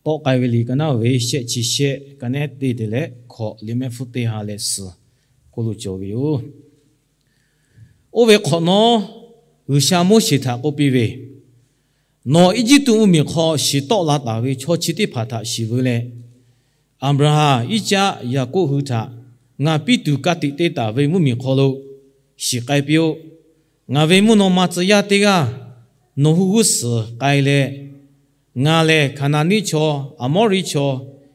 Tawˆ k'ai ve liꞈ ka naˉ ve shehˆ chi shehˆ, ka nehˉ teˇ te leh hkawꞈ, liꞈ mehˆ hpfuhˇ teˇ ha leh suhˍ k'oˆ lo cawˬ ve yoˬ. Oˇ ve hk'awꞈ nawˉ, G'uiˬsha Moˉseˍ htaꞈ k'oˆ piˇ ve, Nawˬ Eˇjiˇtuꞈ mvuhˇmiˬ hk'aw shiˍ tawˆ la taˍ ve chaw chi teˇ hpaˍ htaꞈ shiˍ veu leh, Aˍbraˍhanˍ, Iˉcaˆ, Yaˍkoˆ hui htaꞈ ngaˬ piˇ tuˬ ka tiꞈ te taˍ ve mvuhˇmiˬ hk'aw lo shiˍ k'ai piˇ-oˆ. Ngaˬ ve mvuhˇ naw ma tcuh yaˇ teˇ g'aˇ nawˬ hui g'uˇ suhˍ k'ai leh, ngaˬ lehˬ Hkaˍnanˍniˆ chaw, Aˍmawˇriˆ chaw,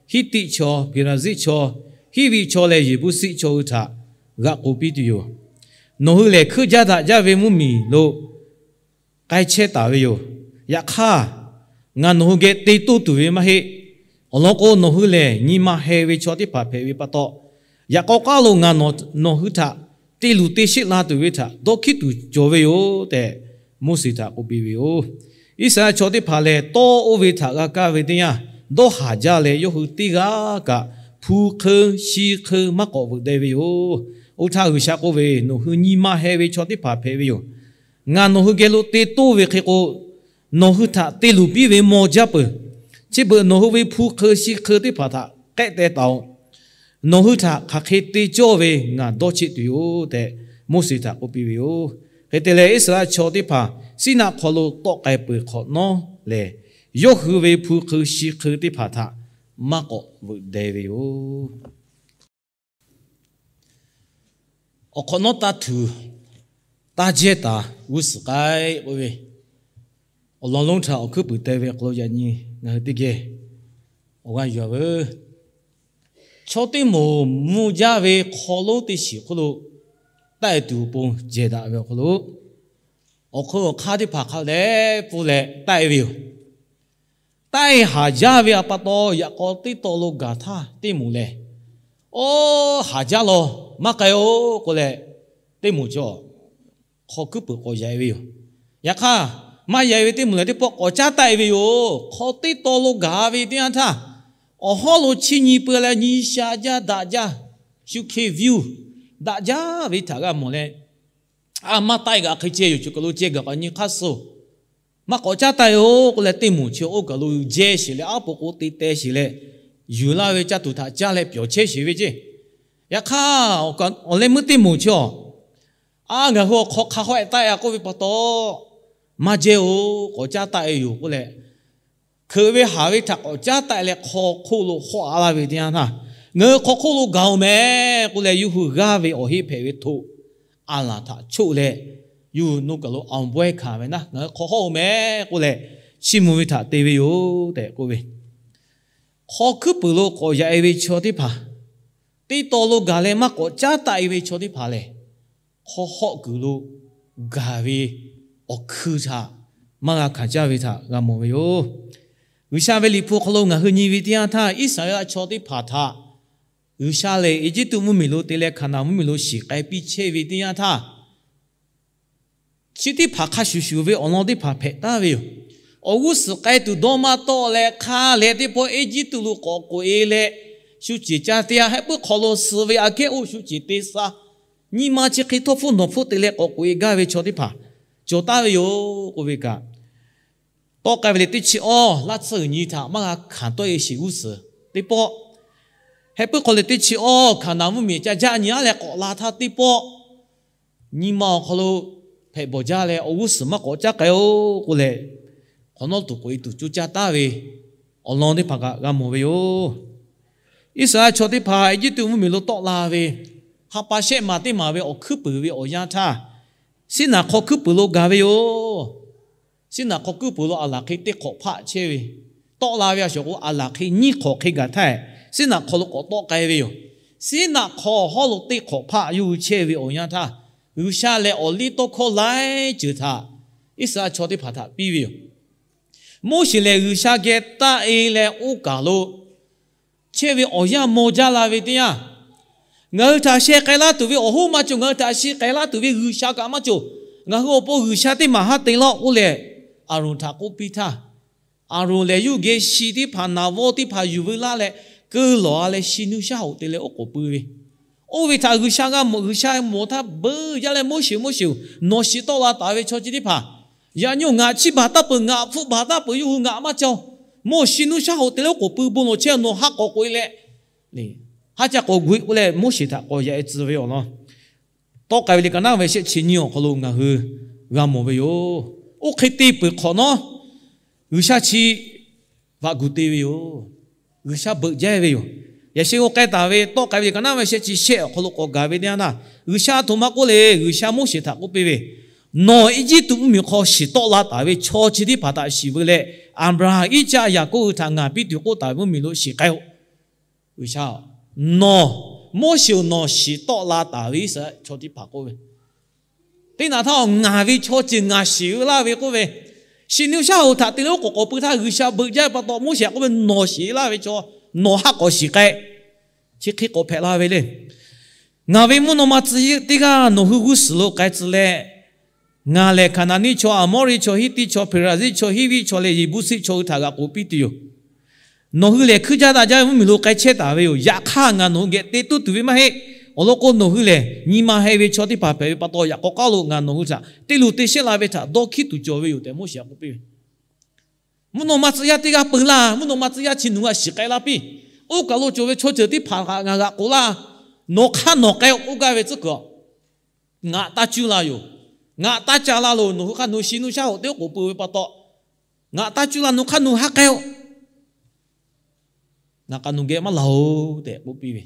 Hiˉtiˆ chaw, Peˍraˍziˆ chaw, Hiˉviˆ chaw leh Yeˍbuˇsiˆ chaw hui htaꞈ g'aꞈ k'oˍ piˇ tuˬ yoˬ. Nawˬ hui lehˬ hkuiˉ jaˇ daꞈ jaˇ ve mvuhˇmiˬ lo k'ai chehˇ taˍ ve yoˬ. Yaꞈ hk'aˇ, ngaˬ nawˬ hui geh te toˇ tuˬ ve maˇ heˆ. Awˬ lawn k'o, nawˬ hui lehˬ nyi ma heh ve chaw teˇ hpaˍ hpehꞈ ve pa taw, yaꞈ k'aw k'aˉ lo ngaˬ nawˬ hui htaꞈ te luˬ te sheˆ la tuˬ ve htaꞈ dawˇ hkiˉ tuˬ cawˬ ve yoˬ tehꞈ, Moˉseˍ htaꞈ k'oˆ piˇ ve yoˬ. Iˉsaˍreˍlaˆ chaw teˇ hpaˍ lehˬ, tawˇ oˇ ve htaꞈ g'a kaˇ ve teˇ yanˇ, dawˇ haˍ jaˇ leh yawˇ hui teˇ g'aˇ kaꞈ hpu hk'eu shi hk'eu maˇ k'awꞈ veuꞈ deh ve yoˬ. Oˇ htaˇ G'uiˬsha k'oˆ ve, Nawˬ hui nyi ma heh ve chaw teˇ hpaˍ hpehꞈ ve yoˬ. Ngaˬ nawˬ hui geh lo te toˇ ve hk'e k'o, nawˬ hui htaꞈ te luˬ piˇ ve maw jaˇ peuˬ. Chi beuꞈ nawˬ hui ve hpu hk'eu shi hk'eu teˇ hpaˍ htaꞈ k'ehˆ teh taˍ-oꞈ. Nawˬ hui htaꞈ hk'aˬ hk'e te cawˇ ve ngaˬ dawˇ cheˆ tuˬ yoˬ tehꞈ, Moˉseˍ htaꞈ k'oˆ piˇ ve yoˬ. Hk'e te leh, Iˉsaˍreˍlaˆ chaw teˇ hpaˍ Siˉnaˆ hk'aw lo tawˆ k'ai peuˬ hk'awꞈ nawˉ lehˬ, yawˇ hui ve hpu hk'eu shi hk'eu teˇ hpaˍ htaꞈ maˇ k'awꞈ veuꞈ deh ve yoˬ. Awˬ hk'awꞈ nawˉ taˇ htuꞈ taˇ jehˇ taˍ g'uˇ suhˍ k'ai k'oˆ ve, awˬ lawn lonˉ htaꞈ awˬ hkuiˉ puiˍ te ve awˬ hk'aw lo yaꞈ nyi ngaˬ hui teˇ geh awˬ g'aˇ yuˬ-a veuˬ. Chaw teˇ moˍ mvuh jaˇ ve hk'aw lonˉ teˇ shiˍ hk'oˆ lo taˆ-e tuˬ awˬ pon jehˬ daꞈ ve awˬ hk'aw lo, awˬ hk'aw awˬ hk'aˇ teˇ hpaˍ hk'a dehꞈ pfuhˇ leh taˆ-e ve yoˬ. Taˆ-e haˍ jaˇ ve a pa taw, yaꞈ k'aw teˇ taw lo gaˬ htaˇ teˇ moˍ lehˬ, Oˇ, haˍ jaˇ law, maˇ k'ai-oˬ k'oˆ leh, teˇ moˍ chaw hk'aw hkuiˉ puiˍ k'awꞈ yaꞈ-e ve yoˬ. Yaꞈ hk'aˇ, maˇ yaꞈ-e ve teˇ moˍ lehˬ, teˇ pawˆ k'awꞈ caˉ taˆ-e ve yoˬ. Hk'aw teˇ taw lo gaˬ ve teˇ yanˇ htaˇ, awˬ hawˉ lo chi nyi peuˬ leh nyi sha jaˇ daꞈ jaˇ, shu hk'e view daꞈ jaˇ ve htaꞈ g'a mawˬ leh, A, maˇ taˆ-e kaꞈ hk'e ceh yoˬ. Chi kaˬ lo ceh gaˬ k'awꞈ nyi hk'aˇ suh, maˇ k'awꞈ caˉ taˆ-e-oˬ k'oˆ leh, teˇ moˍ chi oˇ kaˬ lo jehˇ sheˍ leh, aˉ po k'o te teh sheˍ leh, yuˬ laˇ ve caˇ tuˬ htaꞈ caˇ leh pyawˬ chehˇ sheˍ ve ceˇ. Yaꞈ hk'aˇ, awˬ leh meuˇ teˇ moˍ chi a, A, ngaˬ hui awˬ hk'aw hk'a hawˉ-e taˆ-e-a k'oˆ ve pa taw, maˇ jehˇ-oˬ, k'awꞈ caˉ taˆ-e yoˬ k'oˆ leh, hkeuꞈ ve haˍ ve htaꞈ k'awꞈ caˉ taˆ-e leh hk'aw hk'oˆ lo hawˆ-a laˇ ve teˇ yanˇ htaˇ, Ngaˬ hui hk'aw hk'oˆ lo gaˬ-oˬ mehˍ k'oˆ leh, yawˇ hui g'aˇ ve awˬ heˆ hpehꞈ ve htoꞈ a laˬ htaꞈ choˆ leh, yawˇ hui nawˬ kaˬ lo awˬ bawehˇ hkanˍ ve naˉ, Ngaˬ hui hk'aw hawˉ-oˬ mehˍ k'oˆ leh, chiˇ mvuh ve htaꞈ te ve yoˬ tehꞈ k'oˆ ve. Hk'aw hkuiˉ puiˍ lo k'awꞈ yaꞈ-e ve chaw teˇ hpaˍ, teˇ taw lo gaˬ leh maˇ k'awꞈ caˉ taˆ-e ve chaw teˇ hpaˍ lehˬ, hk'aw hawˆ kuiˬ lo gaˬ ve awˬ hkui htaꞈ maˇ g'a hkanˍ caˇ ve htaꞈ g'a mawˬ ve yoˬ. G'uiˬsha ve Liꞈ hpu hk'aw lo ngaˬ hui nyi ve teˇ yanˇ htaˇ, Iˉsaˍreˍlaˆ chaw teˇ hpaˍ htaꞈ G'uiˬsha lehˬ Eˇjiˇtuꞈ mvuhˇmiˬ lo te leh Hkaˍnanˍ mvuhˇmiˬ lo shiˍ k'ai piˇ chehˇ ve teˇ yanˇ htaˇ, chi teˇ hpaˍ hk'a shuˍ shuˍ ve awˬ lawn teˇ hpaˍ hpehꞈ taˍ ve yoˬ. Awˬ g'uˇ suhˍ k'ai tuˬ dawˇ maˇ tawˆ leh, hk'a lehˬ teˇ pawˆ Eˇjiˇtuꞈ lo k'awꞈ k'oꞈ-e leh, shu ceˬ ca te-a, heh puiˉ hk'aw lo suh ve aꞈ kehˉ oˇ shu ceˬ te sha, nyi ma chi hk'e htawˇ hpfuhˇ nawˬ hpfuhˇ te leh k'awꞈ k'oꞈ-e gaˇ ve chaw teˇ hpaˍ cawˬ taˍ ve yoˬ k'oˆ ve kaꞈ, tawˆ k'ai ve lehˬ teˇ chi awˇ laˇ tsuhˇ g'uiˬ nyi htaꞈ maˇ g'a hkanˍ tawˆ-e sheˍ g'uˇ suhˍ teˇ pawˆ, heh puiˉ hk'aw lehˬ teˇ chi awˇ Hkaˍnanˍ mvuhˇmiˬ ca jaˇ nyi-a leh k'awꞈ la htaˇ teˇ pawˆ, nyi ma awˬ hk'aw lo hpehꞈ bawˬ jaˇ leh awˬ g'uˇ suhˍ maˇ k'awꞈ caˉ k'ai-oˬ k'oˆ leh, hk'awꞈ nawˉ tuˬ k'oꞈ-e tuˬ coˇ caˇ taˍ ve awˬ lawn teˇ hpaˍ kaꞈ g'a mawˬ ve yoˬ. Iˉsaˍreˍlaˆ chaw teˇ hpaˍ Eˇjiˇtuꞈ mvuhˇmiˬ lo tawˆ la ve, ha pa shehˆ maˬ teˇ maˬ ve awˬ hkuiˉ puiˍ ve awˬ yanˇ htaˇ, Siˉnaꞈ hk'aw hkuiˉ puiˍ lo gaˬ ve yoˬ. Siˉnaꞈ hk'aw hkuiˉ puiˍ lo aˬ laˬ hk'e teˇ hk'awꞈ hpaˆ chehˇ ve, tawˆ la ve a shawˍ k'o, aˬ laˬ hk'e nyiˇ hk'awꞈ hk'e gaˬ htaˇ, Siˉnaꞈ hk'aw lo k'awꞈ tawˆ k'ai ve yoˬ. Siˉnaꞈ hk'aw hawˉ lo teˇ hk'awꞈ hpaˆ yawˇ hui chehˇ ve awˬ yanˇ htaˇ, G'uiˬsha lehˬ awˬ liˇ tawˇ hkawˇ laiˉ ceuˬ htaꞈ Iˉsaˍreˍlaˆ chaw teˇ hpaˍ htaꞈ piˇ ve yoˬ. Moˉseˍ lehˬ G'uiˬsha geh taˆ-e leh oˇ kaˬ lo chehˇ ve awˬ yanˇ maw jaˇ la ve teˇ yanˇ, ngaˬ hui htaꞈ sheh k'ai laˇ tuˬ ve awˬ hoˉ maˇ cawˬ, ngaˬ hui htaꞈ sheh k'ai laˇ tuˬ ve G'uiˬsha kaꞈ maˇ cawˬ. Ngaˬ hui awˬ pon g'uiˬsha teˇ maˬ haˉ te laˇ-oˆ k'oˆ leh, Aˍronˍ htaꞈ k'oˆ piˇ htaˇ, Aˍronˍ lehˬ yawˇ hui geh shi teˇ hpaˍ naˍ vawˇ teˇ hpaˍ yuˬ veu laˇ leh, keu lawˬ-a leh shi nuˇ shaˉ hoꞈ te leh oˉ k'oˍ pui ve. Oˇ ve htaꞈ G'uiˬsha g'a mawˬ, G'uiˬsha mawˬ htaˇ beuꞈ jaˇ leh, Moˉseˍ, Moˉseˍ-oˬ, nawˬ shiˍ tawˆ la taˍ ve chaw chi teˇ hpaˍ, yaꞈ nyi ngaˬ chiˇ baˬ taˇ peuˬ, ngaˬ hpfuhˆ baˬ taˇ peuˬ, yawˇ hui ngaˬ maˇ cawˬ. Moˉseˍ nuˇ shaˉ hoꞈ te leh oˉ k'oˍ pui bon lawˬ chehˇ, nawˬ ha k'awꞈ k'oꞈ e leh, ha ca k'awꞈ gu e k'oˆ leh Moˉseˍ htaꞈ k'awꞈ yaꞈ e tcuh ve awˬ lawn. Tawˆ k'ai ve liꞈ ka naˉ ve shehˆ chi nyiˇ awˬ hk'aw lo ngaˬ hui g'a mawˬ ve yoˬ. Oˇ hk'e te peuˬ hk'awꞈ nawˉ, G'uiˬsha chi vaꞈ gu te ve yoˬ. G'uiˬsha beuꞈ jaˇ ve yoˬ. Yaꞈ sheh g'aw k'ai taˍ ve tawˆ k'ai ve liꞈ ka naˉ ve shehˆ chi shehˆ awˬ hk'aw lo k'awꞈ gaˬ ve teˇ yanˇ htaˇ, G'uiˬsha a htoꞈ ma k'oˆ le. G'uiˬsha Moˉseˍ htaꞈ k'oˆ piˇ ve, Nawˬ Eˇjiˇtuꞈ mvuhˇmiˬ hk'aw shiˍ tawˆ la taˍ ve chaw chi teˇ hpaˍ htaꞈ shiˍ veu leh, Aˍbraˍhanˍ, Iˉcaˆ, Yaˍkoˆ hui htaꞈ ngaˬ piˇ tuˬ k'oˆ taˍ ve mvuhˇmiˬ lo shiˍ k'ai-o. G'uiˬsha, nawˬ, Moˉseˍ-oˬ, nawˬ shiˍ tawˆ la taˍ ve Iˉsaˍreˍlaˆ chaw teˇ hpaˍ k'oˆ ve, teˇ naꞈ htaˇ ngaˬ ve chaw ceuˬ ngaˬ shiˍ laˇ ve k'oˆ ve, shiˍ nuˇ shaˉ hoꞈ htaꞈ te leh oˉ k'oˍ k'awꞈ pui htaˇ G'uiˬsha beuꞈ jaˇ ve pa taw, Moˉseˍ k'oˆ ve, Nawˬ shiˍ laˇ ve chaw, nawˬ ha k'awꞈ shiˍ k'ai. Chi hk'e k'awꞈ hpehꞈ la ve le. Ngaˬ ve mvuhˇ naw ma tcuh yaˇ teˇ g'aˇ nawˬ hui g'uˇ suhˍ lo k'ai tcuh leh, ngaˬ lehˬ Hkaˍnanˍniˆ chaw, Aˍmawˇriˆ chaw, Hiˉtiˆ chaw, Hpeˍraˍziˆ chaw, Hiˇviˆ chaw leh Yeˍbuˇsiˆ chaw hui htaꞈ g'aꞈ k'oˍ piˇ tuˬ yoˬ. Nawˬ hui lehˬ hkuiˇ jaˇ daꞈ jaˇ ve mvuhˇmiˬ lo k'ai chehˇ taˍ ve yoˬ. Yaꞈ hk'aˇ, ngaˬ nawˬ hui geh te toˇ tuˬ ve maˇ heˆ. Awˬ lawn k'o, nawˬ hui lehˬ nyi ma heh ve chaw teˇ hpaˍ hpehꞈ ve pa taw, yaꞈ k'aw k'aˉ lo ngaˬ nawˬ hui htaꞈ teˇ lo te sheˆ la ve htaꞈ dawˇ hkiˉ tuˬ cawˬ ve yoˬ tehꞈ Moˉseˍ k'oˆ piˇ ve. Mvuhˇ naw ma tcuh yaˇ teˇ g'aˇ peu laˇ. Mvuhˇ naw ma tcuh yaˇ chi nawˬ hui htaꞈ shiˍ k'ai laˇ piˇ. Oˇ kaˬ lo cawˬ ve chaw ceuˬ teˇ hpaˍ htaꞈ ngaˬ g'aꞈ k'oˍ laˇ. Nawˬ hk'aˇ nawˬ k'ai-o k'oˆ gaˇ ve tcuhˉ kuiˬ-a, ngaˬ taˇ cuˇ la yoˬ. Ngaˬ taˇ ca la loˬ. Nawˬ hui hk'aˇ nawˬ shiˍ nuˇ shaˉ hoꞈ te oˉ k'oˍ pui ve pa taw, ngaˬ taˇ cuˇ la, nawˬ hk'aˇ nawˬ ha k'ai-o. Ngaˬ k'aꞈ nawˬ geh maˇ laˬ-oˬ tehꞈ k'oˆ piˇ ve.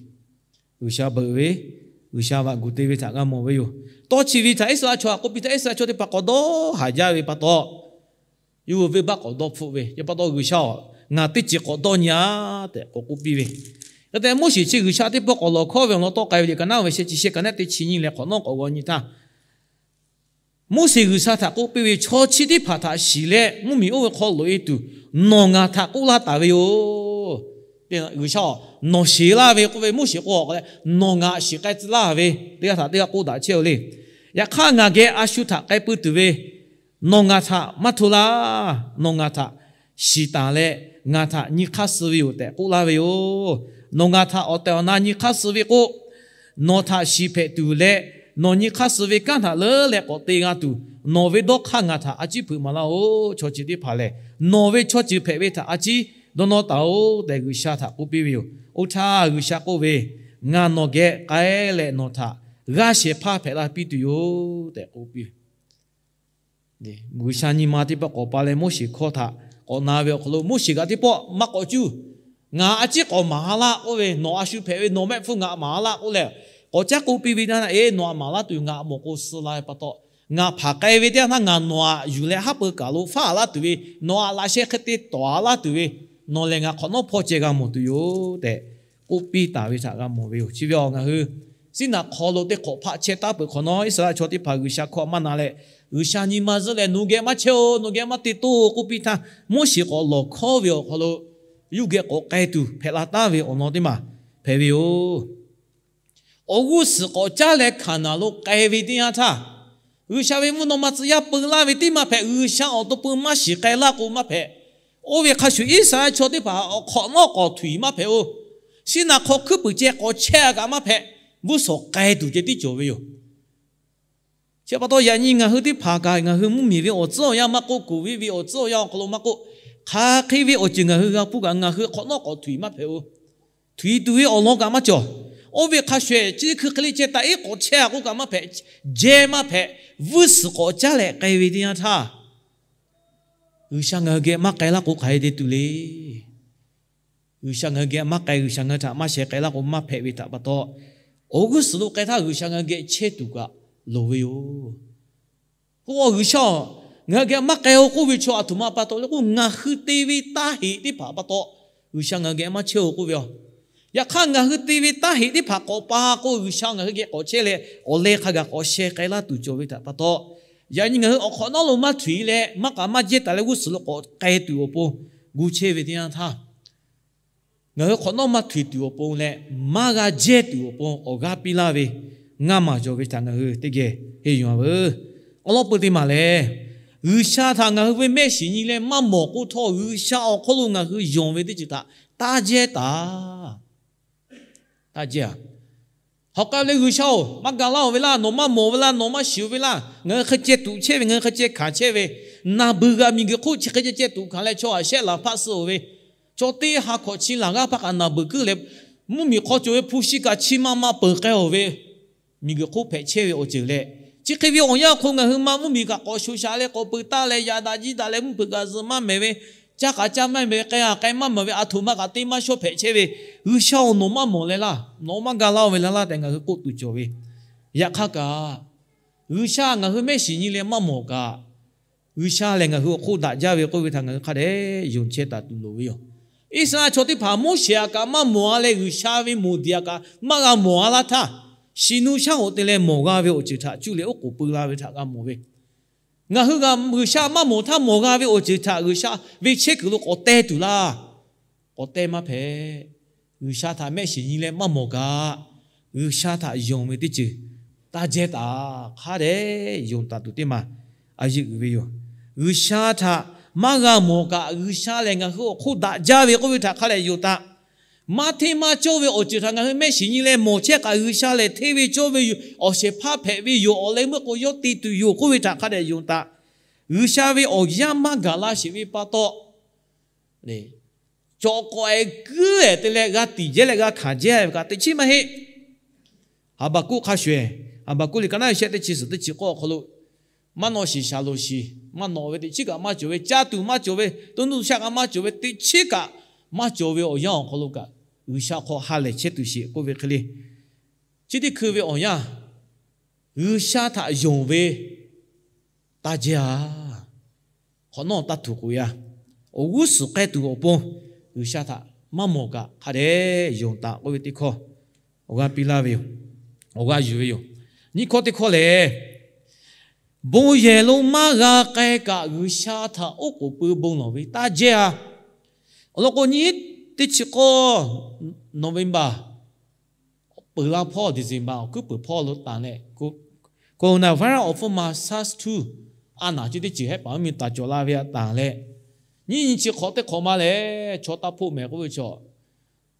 G'uiˬsha beuꞈ ve, G'uiˬsha vaꞈ gu te ve htaꞈ g'a mawˬ ve yoˬ. Tawˇ chi ve htaꞈ Iˉsaˍreˍlaˆ chaw htaꞈ k'oˆ piˇ htaˇ, Iˉsaˍreˍlaˆ chaw teˇ hpaˍ k'awꞈ dawˇ haˍ jaˇ ve pa taw, yawˇ hui venˇbaˆ k'awꞈ dawˇ hpfuhˆ ve. Chi pa taw G'uiˬsha-oˬ, ngaˬ teˇ ceuˬ k'awꞈ dawˇ nyi-a tehꞈ k'awꞈ k'oˆ piˇ ve. Hk'e te Moˉseˍ chi G'uiˬsha teˇ pawˆ k'awꞈ lawˬ hkawˉ ve awˬ lawn tawˆ k'ai ve liꞈ ka naˉ ve shehˆ chi shehˆ ka naˉ teˇ chi nyiˇ leh hk'awꞈ nawˉ k'awꞈ g'aw nyi htaˇ, Moˉseˍ G'uiˬsha htaꞈ k'oˆ piˇ ve, Chaw chi teˇ hpaˍ htaꞈ shiˍ leh mvuhˇmiˬ oˇ ve hk'aw loꞈ-e tuˬ nawˬ ngaˬ htaꞈ k'oˆ laˇ taˍ ve yoˬ. G'uiˬsha-oˬ, nawˬ shiˍ laˇ ve k'oˆ ve, Moˉseˍ k'o a k'o leh, nawˬ ngaˬ shiˍ k'ai tcuh laˇ ve teˇ g'aˇ htaꞈ teˇ g'aˇ k'oˆ daꞈ chehˇ-oˬ le. Yaꞈ hk'aˇ, ngaˬ geh a shu htaꞈ k'ai pui tuˬ ve nawˬ ngaˬ htaꞈ maˇ hto laˇ. Nawˬ ngaˬ htaꞈ shiˍ taˍ leh ngaˬ htaꞈ nyi hk'aˇ suh ve yoˬ tehꞈ k'oˆ laˇ ve yoˬ. Nawˬ ngaˬ htaꞈ awˬ tehˬ awˬ na nyi hk'aˇ suh ve k'o, nawˬ htaꞈ shiˍ hpehꞈ tuˬ leh nawˬ nyi hk'aˇ suh ve kanˉ htaꞈ leuˉ leh k'awꞈ te g'a tuˬ, nawˬ ve dawˇ hk'aˇ ngaˬ htaꞈ a ciˉ hpeuꞈ maˍ laˇ-oˬ. Chaw chi teˇ hpaˍ lehˬ, nawˬ ve chaw ceuˬ hpehꞈ ve htaꞈ a ciˉ dawˇ nawˇ taˍ-oˬ tehꞈ G'uiˬsha htaꞈ k'oˆ piˇ ve yoˬ. Oˇ htaˇ G'uiˬsha k'oˆ ve, Ngaˬ nawˬ geh k'ai leh nawˬ htaꞈ g'aˇ shehˍ hpaˇ hpehꞈ la piˇ tuˬ yoˬ tehꞈ k'oˆ piˇ ve. G'uiˬsha nyi ma teˇ pawˆ k'awꞈ pa leh Moˉseˍ hkawˇ htaꞈ k'awꞈ na ve awˬ hk'aw lo, Moˉseˍ kaꞈ teˇ pawˆ maˇ k'awꞈ cuˇ. Ngaˬ a ciˉ k'awꞈ maˍ laˇ k'oˆ ve, nawˬ a shu hpehꞈ ve nawˬ mehˆ hpfuhˇ ngaˬ maˍ laˇ k'oˆ leh, k'awꞈ caˉ k'oˆ piˇ ve teˇ yanˇ htaˇ, Eˬ, nawˬ htaꞈ maˍ laˇ tuˬ ngaˬ mawˬ k'o suh la ve pa taw, ngaˬ hpaˍ k'ai ve teˇ yanˇ htaˇ ngaˬ nawˬ htaꞈ yuˬ leh haˉ pui kaˬ lo faˉ laˇ tuˬ ve, nawˬ htaꞈ laꞈ sheh hk'e te tawˍ laˇ tuˬ ve, nawˬ lehˬ ngaˬ hk'awꞈ nawˉ hpawˇ ceh g'a mawˬ tuˬ yoˬ tehꞈ k'oˆ piˇ taˍ ve htaꞈ g'a mawˬ ve yoˬ. Chi ve awˬ ngaˬ hui Siˉnaˍ hk'aw lo teˇ hk'awꞈ hpaˆ chehˇ taˉ peuˬ hk'awꞈ nawˉ, Iˉsaˍreˍlaˆ chaw teˇ hpaˍ G'uiˬsha hkawˇ maˇ na leh, G'uiˬsha nyi ma zuhˆ leh nawˬ hui geh maˇ chehˇ-oˬ, nawˬ hui geh maˇ te toˇ k'oˆ piˇ htaˇ, Moˉseˍ k'awꞈ lawˬ hkawˉ ve awˬ hk'aw lo yawˇ hui geh k'awꞈ k'ai tuˬ hpehꞈ la taˉ ve awˬ lawn teˇ maˬ hpehꞈ ve yoˬ. Awˬ g'uˇ suhˍ k'awꞈ caˉ leh Hkaˍnanˍ lo k'ai ve teˇ yanˇ htaˇ, G'uiˬsha ve mvuhˇ naw ma tcuh yaˇ peu laˇ ve tiˉ maˇ hpehꞈ, G'uiˬsha awˬ to peu maˇ shiˍ k'ai laˇ k'o maˇ hpehꞈ. Oˇ ve hk'a shuˍ Iˉsaˍreˍlaˆ chaw teˇ hpaˍ awˬ hk'awꞈ nawˉ k'awꞈ htuꞈ maˇ hpehꞈ-oˬ. Siˉnaˍ hk'aw hkuiˉ puiˍ ceh k'awꞈ chehˇ-a kaꞈ maˇ hpehꞈ. G'uˇ suhˍ k'ai tuˬ ceh tiˉ cawˬ ve yoˬ. Chi pa taw yaꞈ nyi ngaˬ hui teˇ hpaˍ kaꞈ ngaˬ hui mvuhˇmiˬ ve awˬ tcuhˉ awˬ yanˇ maˇ k'oˆ, kuˬ viˇ ve awˬ tcuhˉ awˬ yanˇ awˬ hk'aw lo maˇ k'oˆ, hk'aˬ hk'e ve awˬ ceuˬ ngaˬ hui g'a hpuˇ kaꞈ ngaˬ hui hk'awꞈ nawˉ k'awꞈ htuꞈ maˇ hpehꞈ-oˬ. Htuꞈ tuˬ ve awˬ lawn kaꞈ maˇ cawˬ. Oˇ ve hk'a shuˍ, chi hkui hk'e le ceh taꞈ iˉ k'awꞈ chehˇ-a k'oˆ kaꞈ maˇ hpehꞈ. Jehˇ maˇ hpehꞈ. G'uˇ suhˍ k'awꞈ caˉ leh k'ai ve teˇ yanˇ htaˇ, G'uiˬsha ngaˬ hui geh maˇ k'ai laˇ k'o hk'aˬ hk'e te tuˬ le. G'uiˬsha ngaˬ hui geh maˇ k'ai, G'uiˬsha ngaˬ hui htaꞈ maˇ sheh k'ai laˇ k'o maˇ hpehꞈ ve htaꞈ pa taw, awˬ g'uˇ suhˍ lo k'ai htaˇ G'uiˬsha ngaˬ hui geh chehˇ tuˬ kaꞈ loˍ ve yoˬ. K'o G'uiˬsha-oˬ, ngaˬ hui geh maˇ k'ai-o k'oˆ ve chaw aˬ htoꞈ ma pa taw le k'o, ngaˬ hui te ve taˇ heꞈ teˇ hpaˍ pa taw G'uiˬsha ngaˬ hui geh maˇ chehˇ-oˬ k'oˆ ve yoˬ. Yaꞈ hk'aˇ, ngaˬ hui te ve taˇ heꞈ teˇ hpaˍ k'awꞈ pa k'o, G'uiˬsha ngaˬ hui geh k'awꞈ chehˇ leh awˬ leh hk'a gaˬ k'awꞈ sheh k'ai laˇ tuˬ cawˬ ve htaꞈ pa taw, yaꞈ nyi ngaˬ hui awˬ hk'awꞈ nawˉ lo maˇ htuꞈ-e leh maˇ k'aꞈ maˇ jehˇ taˍ leh g'uˇ suhˍ lo k'awꞈ k'ai tuˬ awˬ pon gu chehˇ ve teˇ yanˇ htaˇ, ngaˬ hui hk'awꞈ nawˉ maˇ htuꞈ tuˬ awˬ pon leh maˇ g'a jehˇ tuˬ awˬ pon awˬ g'aˇ piˇ laˇ ve ngaˇ maˬ cawˬ ve htaꞈ ngaˬ hui teˇ geh henˇ yuˬ-a veuˬ. Awˬ lawn peu teˇ maˬ lehˬ, G'uiˬsha htaꞈ ngaˬ hui ve mehˆ shiˍ nyi leh maˇ mawˬ k'oˆ htawˇ, G'uiˬsha awˬ hk'aw lo ngaˬ hui yonˍ ve teˇ ceuˬ htaꞈ taˇ jehˇ taˍ. Taˇ jehˇ-a. Hk'aˬ k'ai leh G'uiˬsha-oˬ, maˇ ga laˇ-oˬ ve laˇ, nawˬ maˇ mawˬ ve laˇ, nawˬ maˇ shiˍ-oˬ ve laˇ, ngaˬ hui hk'e ceh tuꞈ chehˇ ve, ngaˬ hui hk'e ceh hkanˍ chehˇ ve, naˬ beuˬ g'a miˬguiˬ hk'oˆ chi hk'e ceh ceh tuꞈ hkanˍ leh chaw aꞈ shehˆ laˬ hpaˆ suh-oˬ ve, Chaw teˇ ha hkawꞈ chi laˬ g'aˇ hpaˇ kaꞈ naˬ beuˬ kuiˬ leh, mvuhˇmiˬ hk'aw cawˬ ve hpu shi kaꞈ chi ma ma peuˬ k'ai-oˬ ve, miˬguiˬ hk'oˆ hpehꞈ chehˇ ve awˬ ceuˬ leh, chi hk'e ve awˬ yanˇ awˬ hk'aw lo ngaˬ hui ma mvuhˇmiˬ kaꞈ k'awꞈ sho sha leh k'awꞈ peuˬ taˍ leh, yaꞈ daꞈ jiˇ daꞈ leh mvuhˇ hpeuꞈ kaꞈ zuhꞈ maˇ mehˍ ve, caˇ kaꞈ caˇ maˇ mehˍ ve, k'ai kaꞈ k'ai maˇ mehˍ ve, aˬ htoꞈ ma kaꞈ te maˇ shawˉ hpehꞈ chehˇ ve, G'uiˬsha-oˬ, nawˬ maˇ mawˬ leh laˇ, nawˬ maˇ ga laˇ-oˬ ve leh laˇ tehꞈ ngaˬ hui k'oˆ tuˬ cawˬ ve. Yaꞈ hk'aˇ kaꞈ, G'uiˬsha ngaˬ hui mehˆ shiˍ nyi leh maˇ mawˬ kaꞈ, G'uiˬsha lehˬ ngaˬ hui awˬ hk'oˆ daꞈ jaˇ ve k'oˆ ve htaꞈ ngaˬ hui hk'a dehꞈ yonˍ chehˇ taˍ tuˬ loˍ ve yoˬ. Iˉsaˍreˍlaˆ chaw teˇ hpaˍ Moˉseˍ aꞈ kaꞈ maˇ mawˬ-a leh, G'uiˬsha ve moˍ diˍ aꞈ kaꞈ maˇ g'a mawˬ-a laˇ htaˇ, shiˍ nu shaˉ hoꞈ te leh mawˬ g'a ve awˬ ceuˬ htaꞈ cuˇ leh oˉ k'oˍ pui la ve htaꞈ g'a mawˬ ve. Ngaˬ hui G'uiˬsha maˇ mawˬ htaˇ mawˬ g'a ve awˬ ceuˬ htaꞈ G'uiˬsha ve chehˇ kuiˬ lo k'awꞈ teh tuˬ laˇ. K'awꞈ teh maˇ hpehꞈ. G'uiˬsha htaꞈ mehˆ shiˍ nyi leh maˇ mawˬ kaꞈ, G'uiˬsha htaꞈ yonˍ ve teˇ ceuˬ taˇ jehˇ taˍ. Hk'a dehꞈ yonˍ taˍ tuˬ teˇ maˬ a yeˆ uiˍ ve yoˬ. G'uiˬsha htaꞈ maˇ g'a mawˬ kaꞈ, G'uiˬsha lehˬ ngaˬ hui awˬ hk'oˆ daꞈ jaˇ ve k'oˆ ve htaꞈ hk'a dehꞈ yonˍ taˍ. Maˇ hteˇ maˇ cawˇ ve awˬ ceuˬ htaꞈ ngaˬ hui mehˆ shiˍ nyi leh mawˬ chehˇ kaꞈ, G'uiˬsha lehˬ hteˇ ve cawˇ ve yoˬ. Awˬ shehˍ hpaˇ hpehꞈ ve yoˬ. Awˬ leh meuˇ k'o yawˇ te tuˬ yoˬ k'oˆ ve htaꞈ hk'a dehꞈ yonˍ taˍ. G'uiˬsha ve awˬ yanˇ maˇ gaˬ la sheˍ ve pa taw, cawˬ k'awꞈ-e kuiˉ-e te leh g'a tiˍ jehˇ leh g'a hkanˍ jehˇ ve kaꞈ teꞈ chiˉ maˇ heˆ. Haˍbaˍkuˆ hk'a shuˍ-eˬ, Haˍbaˍkuˆ liꞈ ka naˉ shehˆ teˇ chi suhˍ teˇ chi k'awˇ awˬ hk'aw lo, maˇ nawˆ shiˍ shaˍ loˍ shiˍ, maˇ nawꞈ ve teꞈ chiˉ kaꞈ maˇ cawˬ ve, caˇ tuˬ maˇ cawˬ ve, to nuˇ shaˆ kaꞈ maˇ cawˬ ve, teꞈ chiˉ kaꞈ maˇ cawˬ ve awˬ yanˇ awˬ hk'aw lo kaꞈ, G'uiˬsha hk'aw ha lehˬ chehˇ tuˬ sheˍ k'oˆ ve hk'e le. Chi teˇ hkui ve awˬ yanˇ, G'uiˬsha htaꞈ yonˍ ve taˇ jehˇ-a. Hk'awꞈ nawˉ taˇ htuꞈ k'oꞈ-e-a. Awˬ g'uˇ suhˍ k'ai tuˬ awˬ pon G'uiˬsha htaꞈ maˇ mawˬ kaꞈ hk'a dehꞈ yonˍ taˍ k'oˆ ve teˇ hkawˇ awˬ g'aˇ piˇ laˇ ve yoˬ. Awˬ g'aˇ yuˬ ve yoˬ. Nyiˇ hkawˇ teˇ hkawˇ lehˬ, bon yehˬ lo maˇ g'a k'ai kaꞈ G'uiˬsha htaꞈ oˉ k'oˍ pui bon lawˬ ve taˇ jehˇ-a. Awˬ lawn k'o, nyiˇ teˇ chi k'awˇ November peuˬ laˇ hpawˇ December awˬ hkuiˉ peuˬ hpawˇ lo tanˬ leh, coronavirus awˬ hpfuhˇ ma SARS two a naˍ chi teˇ ceuˬ hehˆ paˍ mvuhˇmiˬ taˍ cawˬ la ve htaꞈ tanˬ leh, nyiˇ nyi chi hk'awꞈ teˇ hk'awꞈ ma lehˬ chaw taˇ hpoˆ mehˍ k'oˆ ve chaw,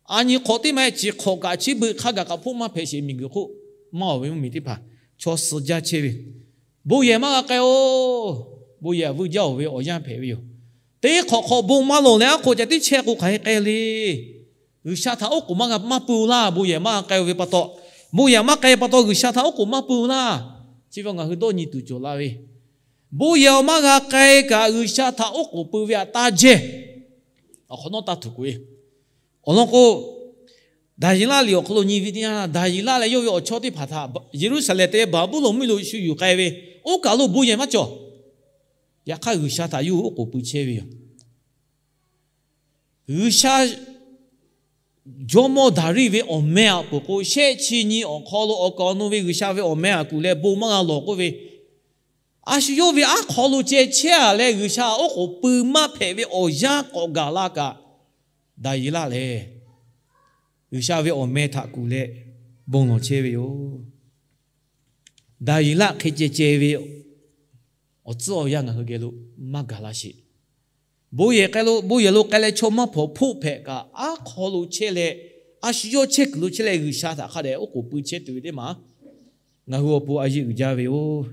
a nyi hk'awꞈ teˇ ma-e chi hk'awꞈ kaꞈ chi beuꞈ hk'a gaˬ kaꞈ hpoˆ maˇ hpehꞈ sheˍ. Miˬguiˬ hk'oˆ maˇ-oˬ ve mvuhˇmiˬ teˇ hpaˍ chaw suh jaˇ chehˇ ve, bon yehˬ maˇ g'a k'ai-oˬ. Bon yehˬ vuiˇ jaˇ-oˬ ve awˬ yanˇ hpehꞈ ve yoˬ. Teˇ hk'awꞈ hk'awꞈ bon maˇ lawˬ leh aˉ hk'oꞈ ca tiˉ chehˇ k'o hk'aˬ hk'e k'ai le. G'uiˬsha htaꞈ oˉ k'oˍ maˇ g'a maˇ pui-oˬ laˇ. Bon yehˬ maˇ g'a k'ai ve pa taw, bon yehˬ maˇ k'ai pa taw G'uiˬsha htaꞈ oˉ k'oˍ maˇ pui-oˬ laˇ. Chi ve ngaˬ hui dawˇ nyi tuˬ cawˬ la ve, bon yehˬ-oˬ maˇ g'a k'ai kaꞈ G'uiˬsha htaꞈ oˉ k'oˍ pui ve htaꞈ taˇ jehˇ. Awˬ hk'awꞈ nawˉ taˇ htuꞈ k'oꞈ-e. Awˬ lawn k'o, Daˍyeˍlaˆ liꞈ awˬ hk'aw lo nyi ve teˇ yanˇ, Daˍyeˍlaˆ leh yawˇ ve awˬ chawˇ teˇ hpaˍ htaꞈ Yeˍruˆsaˍlehnˍ te leh Baˍbuˍlonˍ mvuhˇmiˬ lo shu yuˬ k'ai ve, oˇ kaˬ lo bon yehˬ maˇ cawˬ. Yaꞈ hk'aˇ G'uiˬsha htaꞈ yawˇ hui oˉ k'oˍ pui chehˇ ve yoˬ. G'uiˬsha jawˇmawˇ Daˍriˆ ve awˬ meh aꞈ peuˬ k'o, shehˆ chi nyi awˬ hk'aw lo awˬ kaˍ awˬ nu ve G'uiˬsha ve awˬ meh aꞈ kuˬ leh bon maˇ g'a lawˬ k'oˆ ve, a shu yawˇ ve aˉ hk'aw lo ceh chehˇ-a leh G'uiˬsha oˉ k'oˍ pui maˇ hpehꞈ ve awˬ yanˇ k'awꞈ gaˬ la kaꞈ, Daˍyeˍlaˆ lehˬ G'uiˬsha ve awˬ meh htaꞈ kuˬ leh bon lawˬ chehˇ ve yoˬ. Daˍyeˍlaˆ hk'e ceh ceh ve awˬ tcuhˉ awˬ yanˇ ngaˬ hui geh lo maˇ gaˬ la sheˍ. Bon yehˬ k'ai lo, bon yehˬ lo k'ai leh chaw maˇ hpawnˬ hpoˆ hpehꞈ kaꞈ, aˉ hk'aw lo chehˇ leh, a shu yawˇ chehˇ kuiˬ lo chehˇ leh G'uiˬsha htaꞈ hk'a dehꞈ oˉ k'oˍ pui chehˇ tuˬ ve teˇ maˬ ngaˬ hui awˬ pon a yeˆ uiˍ jaˇ ve yoˬ.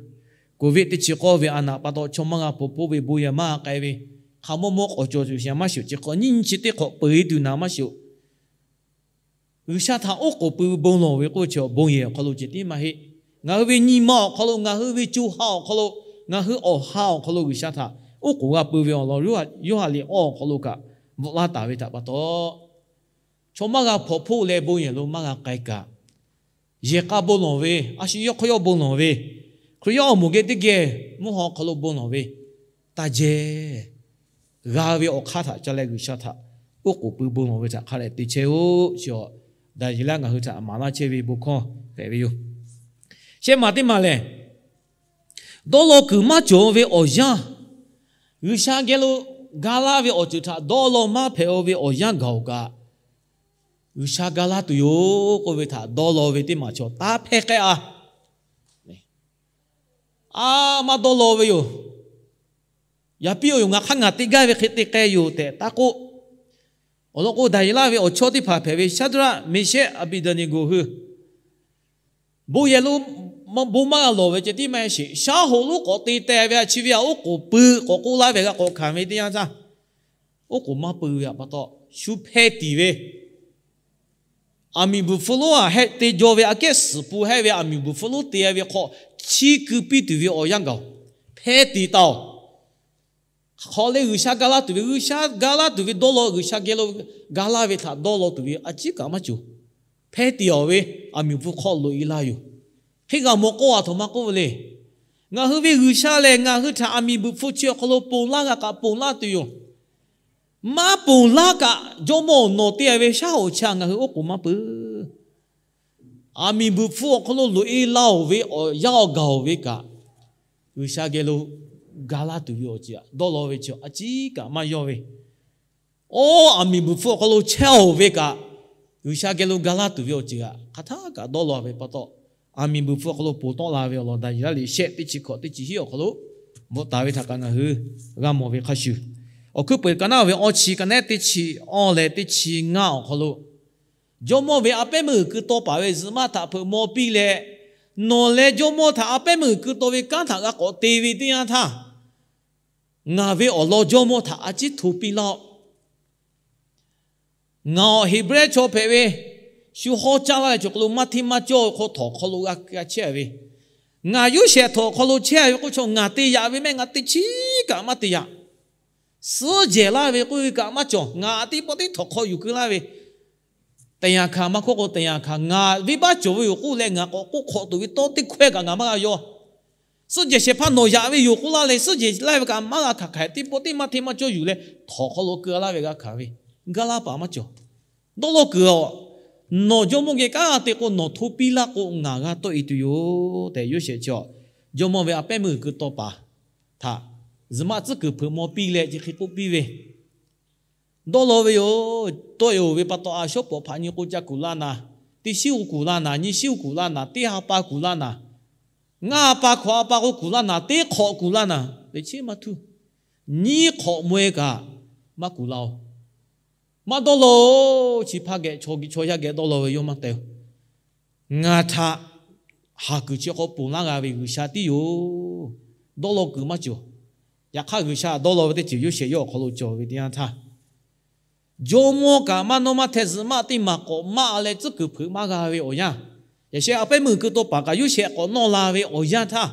Covid teˇ chi k'awˇ ve a naꞈ pa taw chaw maˇ g'a hpawnˬ hpoˆ ve, bon yehˬ maˇ g'a k'ai ve, hk'a mawˇ mawˇ k'awꞈ cawˬ tuˬ sheˍ maˇ shiˍ-oˬ. Chi hk'awꞈ nyiˇ nyi chi teˇ hk'awꞈ peu-eˬ tuˬ naˍ maˇ shiˍ-oˬ. G'uiˬsha htaꞈ oˉ k'oˍ pui ve bon lawˬ ve k'oˆ ve chaw, bon yehˬ awˬ hk'aw lo ceh tiˉ maˇ heˆ. Ngaˬ hui ve nyi ma awˬ hk'aw lo, ngaˬ hui ve co ha awˬ hk'aw lo, ngaˬ hui awˬ ha awˬ hk'aw lo G'uiˬsha htaꞈ oˉ k'oˍ g'a pui ve awˬ lawn Yoˇhanˬ liꞈ awˇ awˬ hk'aw lo kaꞈ bvuhꞈ laˇ taˍ ve htaꞈ pa taw, chaw maˇ g'a hpawnˬ hpoˆ leh bon yehˬ lo maˇ g'a k'ai kaꞈ, yehˬ k'a bon lawˬ ve, a shu yawˇ hk'aw yawˇ bon lawˬ ve, Hkriꞈ yaˇ awˬ moˍ geh teˇ geh mvuhˇ haw hk'aw lo bon lawˬ ve, taˇ jehˇ. G'a ve awˬ hk'aˇ htaꞈ ca leh G'uiˬsha htaꞈ oˉ k'oˍ pui bon lawˬ ve htaꞈ hk'a dehꞈ te chehˇ-oˆ. Chi Daˍyeˍlaˆ ngaˬ hui htaꞈ maˍ laˇ chehˇ ve bon hkawˇ hpehꞈ ve yoˬ. Shehˆ maˬ teˇ maˬ lehˬ, dawˇ law kuiˬ maˇ cawˬ ve awˬ yanˇ, G'uiˬsha geh lo ga laˇ ve awˬ ceuˬ htaꞈ dawˇ law maˇ hpehꞈ-o ve awˬ yanˇ gaˬ-oˬ kaꞈ, G'uiˬsha ga laˇ tuˬ yoˬ k'oˆ ve htaꞈ dawˇ law ve teˇ maˬ chaw taˇ hpehˇ k'ai-a. A, maˇ dawˇ law ve yoˬ. Yaꞈ piˇ-oˬ yoˬ, ngaˬ hk'aˇ ngaˬ te gaˇ ve hk'e te k'ai yoˬ tehꞈ taˇ k'oˆ. Awˬ lawn k'o, Daˍyeˍlaˆ ve awˬ chawˇ teˇ hpaˍ hpehꞈ ve Shaˍdraˆ, Meˍshehˆ, Aˍbeˍdeˍneˍgoˍ hui bon yehˬ lo bon maˇ g'a lawˬ ve ceh tiˉ maˇ heˆ sheˍ. Shaˉ hoꞈ lonˉ k'awꞈ te teh ve a chi ve a oˉ k'oˍ pui k'awꞈ k'oˆ laˇ ve g'a k'awꞈ hkanˍ ve teˇ yanˇ htaˇ, oˉ k'oˍ maˇ pui ve pa taw, shu hpeh tiˍ ve, aˬ miˍ bvuhˬ hpfuhˇ lonˉ aꞈ hehˆ te jaw ve aꞈ kehˉ suhˍ pun hehˆ ve aˬ miˍ bvuhˬ hpfuhˇ lonˉ te ve hk'aw chiˇ keu piˇ tuˬ ve awˬ yanˇ gaˬ-oˬ, hpeh tiˍ taˍ-oˬ. Hk'aˬ lehˬ G'uiˬsha ga laˇ tuˬ ve, G'uiˬsha ga laˇ tuˬ ve dawˇ law, G'uiˬsha geh lo ga laˇ ve htaꞈ dawˇ law tuˬ ve a ciˉ kaꞈ maˇ cawˬ. Hpeh tiˍ-oˬ ve, aˬ miˍ bvuhˬ hpfuhˇ hk'aw loꞈ e laˇ yoˬ. Hk'e g'a mawˬ k'oˆ a htoꞈ ma k'oˆ ve le. Ngaˬ hui ve G'uiˬsha lehˬ, ngaˬ hui htaꞈ aˬ miˍ bvuhˬ hpfuhˇ chi awˬ hk'aw lo ponˬ laˇ g'a kaꞈ ponˬ laˇ tuˬ yoˬ. Maˇ ponˬ laˇ kaꞈ, jawˇmawˇ-oˬ, nawˬ te ve shaˉ hoꞈ chi ngaˬ hui oˉ k'oˍ maˇ peuˬ. Aˬ miˍ bvuhˬ hpfuhˇ awˬ hk'aw lo loꞈ e laˇ-oˬ ve awˬ yanˇ awˬ gaˬ-oˬ ve kaꞈ, G'uiˬsha geh lo ga laˇ tuˬ ve awˬ ceuˬ htaꞈ dawˇ law ve chi a ciˉ kaꞈ maˇ yawˇ ve. Oˇ aˬ miˍ bvuhˬ hpfuhˇ awˬ hk'aw lo chehˇ-oˬ ve kaꞈ, G'uiˬsha geh lo ga laˇ tuˬ ve awˬ ceuˬ htaꞈ hk'aˬ htaˇ kaꞈ dawˇ law ve pa taw, aˬ miˍ bvuhˬ hpfuhˇ awˬ hk'aw lo ponˬ tawˆ la ve awˬ lawn Daˍyeˍlaˆ liꞈ shehˆ teˇ chi hkawꞈ teˇ chi hiˉ awˬ hk'aw lo bvuhꞈ taˍ ve htaꞈ kaꞈ ngaˬ hui g'a mawˬ ve hk'a shuˍ, awˬ hkuiˉ peuˬ ka naˉ ve awˇ chi ka nehˉ teˇ chi awˇ leh teˇ chi ngaˇ awˬ hk'aw lo, jawˇmawˇ ve a pehˉ meuˇ g'uiˬ keu taw paˍ ve zuhꞈ maˆ htaꞈ hpeuꞈ maw piˇ leh, nawˬ leh jawˇmawˇ htaꞈ a pehˉ meuˇ g'uiˬ keu taw ve kanˉ htaꞈ g'a k'awꞈ te ve teˇ yanˇ htaˇ, ngaˬ ve awˬ lawn jawˇmawˇ htaꞈ a ciˉ hto piˇ laˇ-oˆ. Ngaˬ awˬ Heˍbrehˇ chaw hpehꞈ ve, shu hawˉ caˇ laˇ ve chaw hk'aw lo maˇ hteˇ maˇ cawˇ ve hk'aw htawnˍ hk'aw lo g'a chehˇ ve, ngaˬ Yoˇsehꞈ htawnˍ hk'aw lo chehˇ ve k'oˆ chaw ngaˬ te yaꞈ ve mehˆ ngaˬ teˇ chiˉ kaꞈ maˇ te yaꞈ. Suhˉ jehˬ laˇ ve k'oˆ ve kaꞈ maˇ cawˬ. Ngaˬ teˇ pawˆ teˇ htawnˍ hk'aw yuˬ keu laˇ ve, teˇ yanˇ hkanˍ maˇ hkawˇ k'o teˇ yanˇ hkanˍ ngaˬ venˇbaˆ cawˬ ve yoˬ k'oˆ leh ngaˬ k'awꞈ k'oˆ hk'awꞈ tuˬ ve tawˇ teˇ hkawehˇ kaꞈ ngaˬ maˇ g'a yaw. Suhˉ jehˬ shehˍ hpaˇ nawˬ yaꞈ ve yoˬ k'oˆ laˇ leh, suhˉ jehˬ laˇ ve kaꞈ maˇ g'a hkanˍ hkanˍ, teˇ pawˆ teˇ maˇ hteˇ maˇ cawˇ yuˬ leh htawnˍ hk'aw lo keu laˇ ve g'a hkanˍ ve, gaˇ laˇ paˍ maˇ cawˬ. Dawˇ law kuiˬ-oˬ, nawˬ jawˇmawˇ geh kanˉ te k'o nawˬ hto piˇ laˇ k'o ngaˬ g'a tawˆ e tuˬ yoˬ tehꞈ Yoˇsehꞈ chi jawˇmawˇ ve a pehˉ meuˇ g'uiˬ keu taw paˍ htaꞈ zuhꞈ maˆ tcuhˉ kuiˬ hpeuꞈ maw piˇ leh chi hk'e k'oˆ piˇ ve, dawˇ law ve yoˬ. Tawˆ e-oˬ ve pa taw a shawˉ pawˍ hpaꞈ nyi k'o ca kuˬ laˇ naˍ, teˇ shiˉ k'o kuˬ laˇ naˍ, nyiˇ shiˉ k'o kuˬ laˇ naˍ, teˇ ha pa kuˬ laˇ naˍ, ngaˇ pa hkawꞈ ha pa k'o kuˬ laˇ naˍ, teˇ hk'awꞈ kuˬ laˇ naˍ, teꞈ chiˉ maˇ htuˇ, nyiˇ hk'awꞈ maweh kaꞈ maˇ kuˬ laˇ-oˬ. Maˇ dawˇ law-oˬ. Chi hpaˇ geh chaw yaˇ geh dawˇ law ve yawˇ maˇ te-oˬ. Ngaˬ htaꞈ haˍ kuiˬ chi hk'aw ponˬ laˇ g'a ve G'uiˬsha tiˉ yoˬ. Dawˇ law kuiˬ maˇ cawˬ. Yaꞈ hk'aˇ G'uiˬsha dawˇ law ve teˇ ceuˬ Yoˇsehꞈ yawˇ awˬ hk'aw lo cawˬ ve teˇ yanˇ htaˇ, jawˇmawˇ kaꞈ maˇ nawˇ maˇ hteh zuhꞈ maˆ teˇ maˬ k'awꞈ maˆ leh tcuhˉ kuiˬ hpeuꞈ maˇ g'a ve awˬ yanˇ, yaꞈ sheh a pehˉ meuˇ g'uiˬ keu taw paˍ kaꞈ Yoˇsehꞈ k'awꞈ nawˇ la ve awˬ yanˇ htaˇ,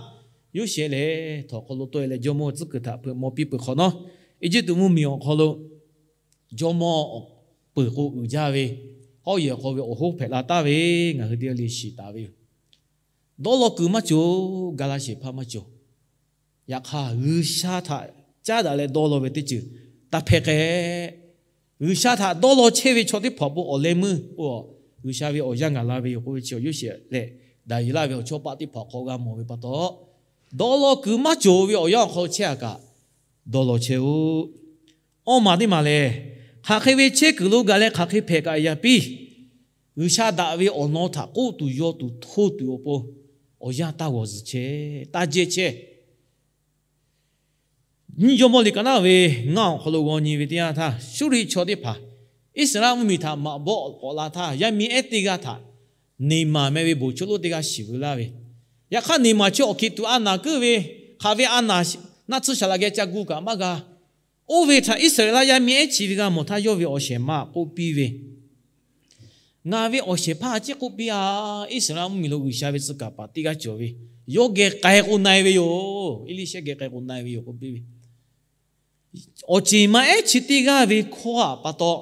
Yoˇsehꞈ lehˬ htawnˍ hk'aw lo tawˆ e leh jawˇmawˇ tcuhˉ kuiˬ htaꞈ hpeuꞈ maw piˇ peuˬ hk'awꞈ nawˉ, Eˇjiˇtuꞈ mvuhˇmiˬ awˬ hk'aw lo jawˇmawˇ peuˬ k'o uiˍ jaˇ ve, hawˉ yehˬ awˬ hk'aw ve awˬ hoˉ hpehꞈ la taˍ ve ngaˬ hui teˇ g'aˇ le shiˍ taˍ ve yoˬ. Dawˇ law kuiˬ maˇ cawˬ, ga laˇ shehˍ hpaˇ maˇ cawˬ. Yaꞈ hk'aˇ G'uiˬsha htaꞈ caˉ daꞈ leh dawˇ law ve teˇ ceuˬ taˇ hpehˇ k'ai. G'uiˬsha htaꞈ dawˇ law chehˇ ve chaw teˇ hpaˍ awˬ pon awˬ leh meuˇ k'o, G'uiˬsha ve awˬ yanˇ gaˬ la ve yoˬ k'oˆ ve chi Yoˇsehꞈ leh Daˍyeˍlaˆ ve awˬ chawˇ paˆ teˇ hpaˍ awˬ hk'aw g'a mawˬ ve pa taw, dawˇ law kuiˬ maˇ cawˬ ve awˬ yanˇ awˬ hk'aw chehˇ-a kaꞈ, dawˇ law chehˇ-oˆ. Awˇ maˬ teˇ maˬ lehˬ, hk'aˬ hk'e ve chehˇ kuiˬ lo gaˬ leh hk'aˬ hk'e hpehꞈ kaꞈ yaꞈ piˇ, G'uiˬsha daꞈ ve awˬ lawn htaꞈ k'oˆ tuˬ yaw tuˬ hto tuˬ awˬ pon awˬ yanˇ taˇ g'awˬ zuhˬ chehˇ, taˇ jehˇ chehˇ. Nyiˇ Jawˇmawˇ liꞈ ka naˉ ve ngaˇ awˬ hk'aw lo g'aw nyi ve teˇ yanˇ htaˇ, Suˇriˆ chaw teˇ hpaˍ Iˉsaˍreˍlaˆ mvuhˇmiˬ htaꞈ maꞈ bawˆ k'awꞈ la htaˇ, yaˇ miˇ ehˉ teˇ g'aˇ htaꞈ Neˍmaˍ meh ve bon chaw lonˉ teˇ g'aˇ shiˍ veu laˇ ve, yaꞈ hk'aˇ Neˍmaˍ chi awˬ hkiˬ tuꞈ a naˍ keuˆ ve, hk'aˬ ve a naˍ naˆ tsuhˇ shaˍ laꞈ geh ca gu kaꞈ maˇ g'a. Oˇ ve htaꞈ Iˉsaˍreˍlaˆ yaˇ miˇ ehˉ chi ve g'a mawˬ htaˇ yawˇ ve awˬ shehˍ ma k'oˆ piˇ ve, Ngaˬ ve awˬ shehˍ hpaˇ a ciˉ k'oˆ piˇ-a. Iˉsaˍreˍlaˆ mvuhˇmiˬ lo G'uiˬsha ve tcuh kaˍ paˍ teˇ g'aˇ cawˬ ve, yawˇ geh k'ai k'o na-e ve yoˬ. Eˇliˇshehˇ geh k'ai k'o na-e ve yoˬ k'oˆ piˇ ve, awˬ ceˬ maˇ ehˉ chi teˇ g'aˇ ve hkawˇ-a pa taw,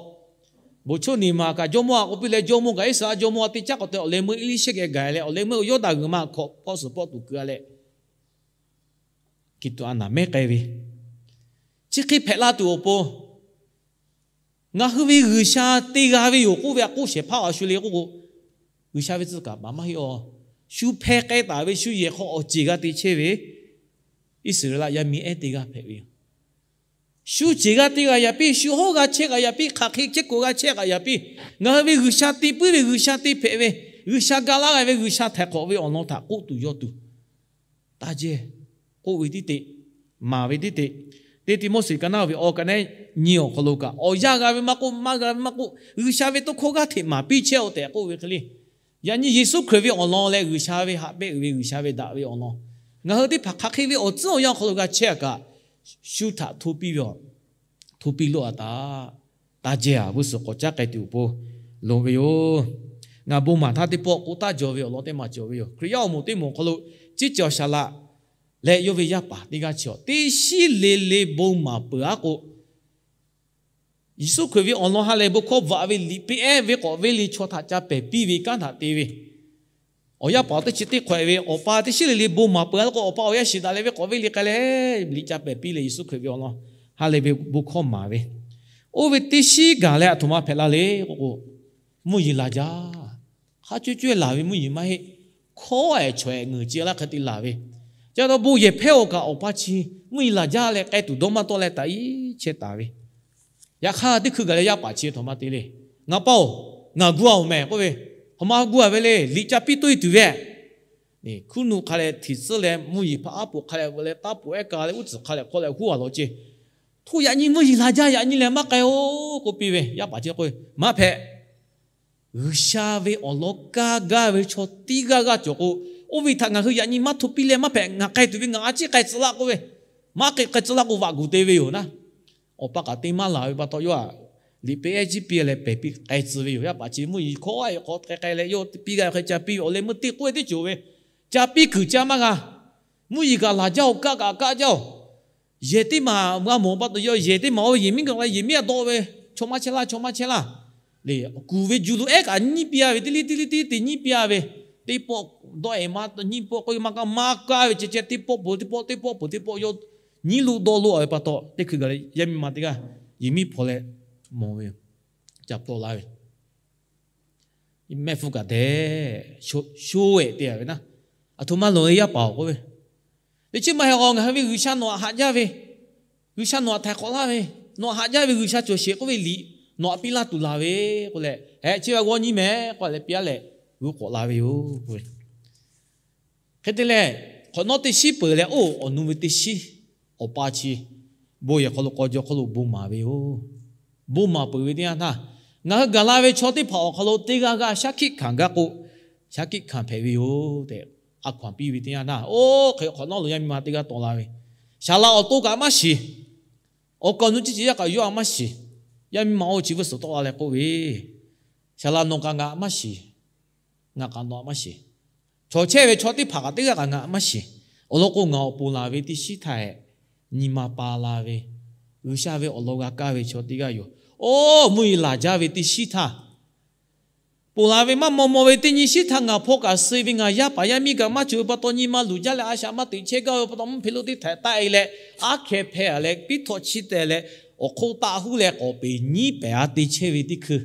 bon chaw Neˍmaˍ kaꞈ jawˇmawˇ-a k'oˆ piˇ leh, jawˇmawˇ kaꞈ Iˉsaˍreˍlaˆ jawˇmawˇ-a teˇ caˉ k'awꞈ te awˬ leh meuˇ Eˇliˇshehˇ geh gaˬ leh, awˬ leh meuˇ Yawˇdanˍ g'uiˬ ma hkawꞈ hpawˇ suhˍ hpawˇ tuˬ keu-a leh, hkiˬ tuꞈ a naˍ mehˉ k'ai ve, chi hk'e hpehꞈ la tuˬ awˬ pon, ngaˬ hui ve G'uiˬsha te g'a ve yoˬ k'oˆ ve a k'oˆ shehˍ hpaˇ a shu le k'oˆ k'o, G'uiˬsha ve tcuh kaˍ paˍ maˇ heˆ-oˬ. Shu hpeh k'ai taˍ ve shu yehˬ hk'aw awˬ ceˬ g'a te chehˇ ve Iˉsaˍreˍlaˆ yaˇ miˇ ehˉ teˇ g'aˇ hpehꞈ ve yoˬ. Shu ceˬ g'aˇ teˇ g'aˇ yaꞈ piˇ, shu hawˉ g'aˇ chehˇ g'aˇ yaꞈ piˇ, hk'aˬ hk'e chehˇ k'o g'aˇ chehˇ g'aˇ yaꞈ piˇ, ngaˬ hui ve G'uiˬsha te puiˉ ve, G'uiˬsha te hpehꞈ ve, G'uiˬsha ga laˇ g'a ve, G'uiˬsha htaiˍ hk'awꞈ ve awˬ lawn htaꞈ k'oˆ tuˬ yaw tuˬ, taˇ jehˇ, k'oˆ ve tiˉ te, maˍ ve tiˉ te. Teˇ Tiˆmoˉseˍ ka naˉ ve awˬ ka nehˉ nyi awˬ hk'aw lo kaꞈ, awˬ yanˇ g'a ve maˇ k'oˆ, maˇ g'a ve maˇ k'oˆ, G'uiˬsha ve tawˇ hkawˇ g'aˇ hteꞈ maˍ piˇ chehˇ-oˆ tehꞈ k'oˆ ve hk'e le. Yaꞈ nyi Yeˍsuˆ Hkriꞈ ve awˬ lawn leh G'uiˬsha ve haꞈ pehnˇ uiˍ ve G'uiˬsha ve daꞈ ve awˬ lawn, ngaˬ hui teˇ hpaˍ hk'aˬ hk'e ve awˬ tcuhˉ awˬ yanˇ awˬ hk'aw lo g'a chehˇ-a kaꞈ, shu htaꞈ hto piˇ ve, hto piˇ loˆ-a taˍ. taˇ jehˇ-a, g'uˇ suhˍ k'awꞈ caˉ k'ai tuˬ awˬ pon loˍ ve yoˬ. Ngaˬ bon maˍ htaˇ teˇ pawˆ k'oˆ taˍ jaw ve awˬ lawn teˇ maˬ cawˬ ve yoˬ. Hkriꞈ yaˇ awˬ moˍ teˇ moˍ awˬ hk'aw lo, ciˉ cawˬ saˍ laꞈ leh yawˇ ve yaˇ paˍ teˇ g'aˇ chi-awˬ, teˇ shiˉ le le bon maˍ peuˬ-a k'o, Yeˍsuˆ Hkriꞈ ve awˬ lawn ha lehˬ bon hkawˇ bvuhꞈ ve liꞈ peˇ ehˉ ve k'awꞈ venˇ le chaw htaꞈ ca pehˬ piˇ ve kanˉ htaꞈ te ve, awˬ yaˇ paˍ teˇ chi teˇ hk'awꞈ ve awˬ pa teˇ shiˉ le le bon maˍ peuˬ-a k'o, awˬ pa awˬ yaˇ shiˍ daꞈ leh ve k'awꞈ venˇ le k'ai leh, liꞈ ca pehˬ piˇ leh Yeˍsuˆ Hkriꞈ ve awˬ lawn ha lehˬ ve bon hkawˇ maˍ ve, oˇ ve teˇ shiˉ gaˬ leh aˬ htoꞈ ma hpehꞈ la le k'o, mvuhˇ yeˬ laˬ jaˇ. Hk'a cuˇ cuˇ-e laˬ ve mvuhˇ yeˬ maˇ heˆ. Hkawˇ-ehˍ chaweh ngeuˍ ce laˇ hk'e te laˬ ve, ca taw bon yehˬ hpehˇ awˬ kaꞈ awˬ pa chi mvuhˇ yeˬ laˬ jaˇ leh k'ai tuˬ dawˇ maˇ tawˆ leh taꞈ iˉ chehˇ taˍ ve. Yaꞈ hk'aˇ teˇ hkui gaˬ leh yaˇ paˍ chi aˬ htoꞈ ma te le. Ngaˬ pa-oˬ, ngaˬ gu-a-oˬ mehˍ k'oˆ ve, hk'aˬ ma gu-a ve le, liꞈ ca piˇ toˇ-e tuˬ ve. Hkuˇ nuˆ hk'a leh htiꞈ tcuhˉ leh mvuhˇ yeˬ hpaˇ aˉ poꞈ hk'a leh veu leh taˉ poꞈ ehˉ ka leh uˉ tcuhˍ hk'a leh hk'aw leh huˉ-a law ce. Hto yaꞈ nyi mvuhˇ yeˬ laˬ jaˇ, yaꞈ nyi lehˬ maˇ k'ai-oˬ k'oˆ piˇ ve. Yaˇ paˍ chi k'oˆ ve, maˇ hpehꞈ. G'uiˬsha ve awˬ lawn kaˇ gaˇ ve chaw teˇ g'aˇ g'aˇ cawˬ k'o, oˇ ve htaꞈ ngaˬ hui yaꞈ nyi maˇ hto piˇ leh maˇ hpehꞈ. Ngaˬ k'ai tuˬ ve ngaˬ a ciˉ k'ai tcuh laˇ k'oˆ ve, maˇ k'ai k'ai tcuh laˇ k'o vaꞈ guˬ te ve yoˬ naˉ. Awˬ pa kaꞈ te maˇ laˬ ve pa taw, yawˇ htaꞈ liꞈ peˇ ehˉ jiˇ piˇ leh pehˬ piˇ k'ai tcuh ve yoˬ. Yaˇ paˍ chi mvuhˇ yeˬ hkawˇ-a hk'aw k'ai k'ai leh yawˇ te piˇ g'a hk'e ca piˇ ve awˬ leh meuˇ teˇ k'oˆ-e teˇ cawˬ ve, ca piˇ kuiˬ ca maˇ g'a. Mvuhˇ yeˬ kaꞈ laˬ jaˇ-oˬ, kaˇ kaꞈ kaˇ jaˇ-oˬ. Yehˬ teˇ maˬ g'a mawˬ pa taw, yawˇ yehˬ teˇ maˬ oˇ ve yehˬ miˉ gaˬ la, yehˬ miˉ a dawˆ ve, chaw maˇ chehˇ laˇ, chaw maˇ chehˇ laˇ. Leh kuˬ ve ju lo ehˉ kaꞈ nyiˉ piˇ-a ve, teˇ liˇ teˇ liˇ tiˉ te nyiˉ piˇ-a ve, teˇ pawˆ dawˆ-e ma nyiˉ pawˆ k'oˆ ve maˇ kaˇ maˇ kaˇ ve ceh ceh, teˇ pawˆ peuˬ teˇ pawˆ, teˇ pawˆ peuˬ teˇ pawˆ yawˇ nyiˉ lo dawˆ lo-a ve pa taw, teˇ hkui gaˬ leh yaˇ miˇ ma teˇ g'aˇ yehˬ miˉ hpaw leh mawˬ ve, ca plawˇ laˇ ve, mehˆ hpfuhˇ kaꞈ dehꞈ sho-ehˍ te-a ve naˉ. Aˬ htoꞈ ma loˍ ve yaˇ paˍ-oˬ k'oˆ ve, teˇ chiˉ maˇ heˆ k'o ngaˬ hui ve G'uiˬsha nawˬ htaꞈ haꞈ jaˇ ve, G'uiˬsha nawˬ htaꞈ htaiˍ hk'awꞈ laˇ ve, nawˬ htaꞈ haꞈ jaˇ ve G'uiˬsha cawˬ sheˍ k'oˆ ve liꞈ nawˬ htaꞈ piˇ laˇ tuˬ laˬ ve k'oˆ leh, heh, chi ve g'aw nyi mehˍ k'oˆ leh piˇ-a leh g'uˇ k'awꞈ la ve yoˬ k'oˆ ve. Hk'e te leh, hk'awꞈ nawˉ teˇ shiˉ peuˬ leh oˇ awˬ nu ve teˇ shiˉ awˬ pa chi bon yehˬ hk'aw lo k'aw jaw hk'oˆ lo bon maˍ ve yoˬ. Bon maˍ peuˬ ve teˇ yanˇ htaˇ, ngaˬ hui gaˬ la ve chaw teˇ hpaˍ awˬ hk'aw lo teˇ g'aˇ g'aˇ shaˉ hkiˆ hkanˍ gaˇ k'o, shaˉ hkiˆ hkanˍ hpehꞈ ve yoˬ tehꞈ, a hkaw-anˬ piˇ ve teˇ yanˇ htaˇ, oˇ hk'e hk'awꞈ nawˉ lo yaˇ miˇ ma teˇ g'aˇ tawˆ la ve, saˍ laꞈ awˬ to kaꞈ maˇ shiˍ. Awˬ kaˍ awˬ nu chi ceuˬ yaˇ kaꞈ yawˇ a maˇ shiˍ. Yaˇ miˇ ma oˇ chi vuiˇ suhˍ tawˆ la leh k'oˆ ve, saˍ laꞈ nawˬ kaꞈ ngaˬ maˇ shiˍ. Ngaˬ kaꞈ nawˬ a maˇ shiˍ. Chaw chehˇ ve chaw teˇ hpaˍ kaꞈ teˇ g'aˇ kaꞈ ngaˬ maˇ shiˍ. Awˬ lawn k'o, ngaˬ awˬ ponˬ laˬ ve teˇ shiˉ htaˇ, nyi ma pa la ve, G'uiˬsha ve awˬ lawn g'a kaˇ ve chaw teˇ g'aˇ yoˬ. Oˇ mvuhˇ yeˬ laˬ jaˇ ve teˇ shiˉ htaˇ, ponˬ laˬ ve maˇ maw maw ve teˇ nyi shiˉ htaˇ ngaˬ hpaw kaꞈ suh ve, ngaˬ yaˇ paˍ yaˇ miˇ kaꞈ maˇ cawˬ ve pa taw, nyi ma luˬ jaˇ leh a shaꞈ maˇ teꞈ chehˇ gaˇ ve pa taw, mvuhˇ hpe lo teˇ htehꞈ taˆ-e leh, aˉ hkeh hpeh-a leh piˉ htawꞈ chiˇ teh leh, awˬ hk'oˆ taˆ huˉ leh k'awꞈ peˍ nyiˉ pehˍ-a te chehˇ ve teˇ hkui,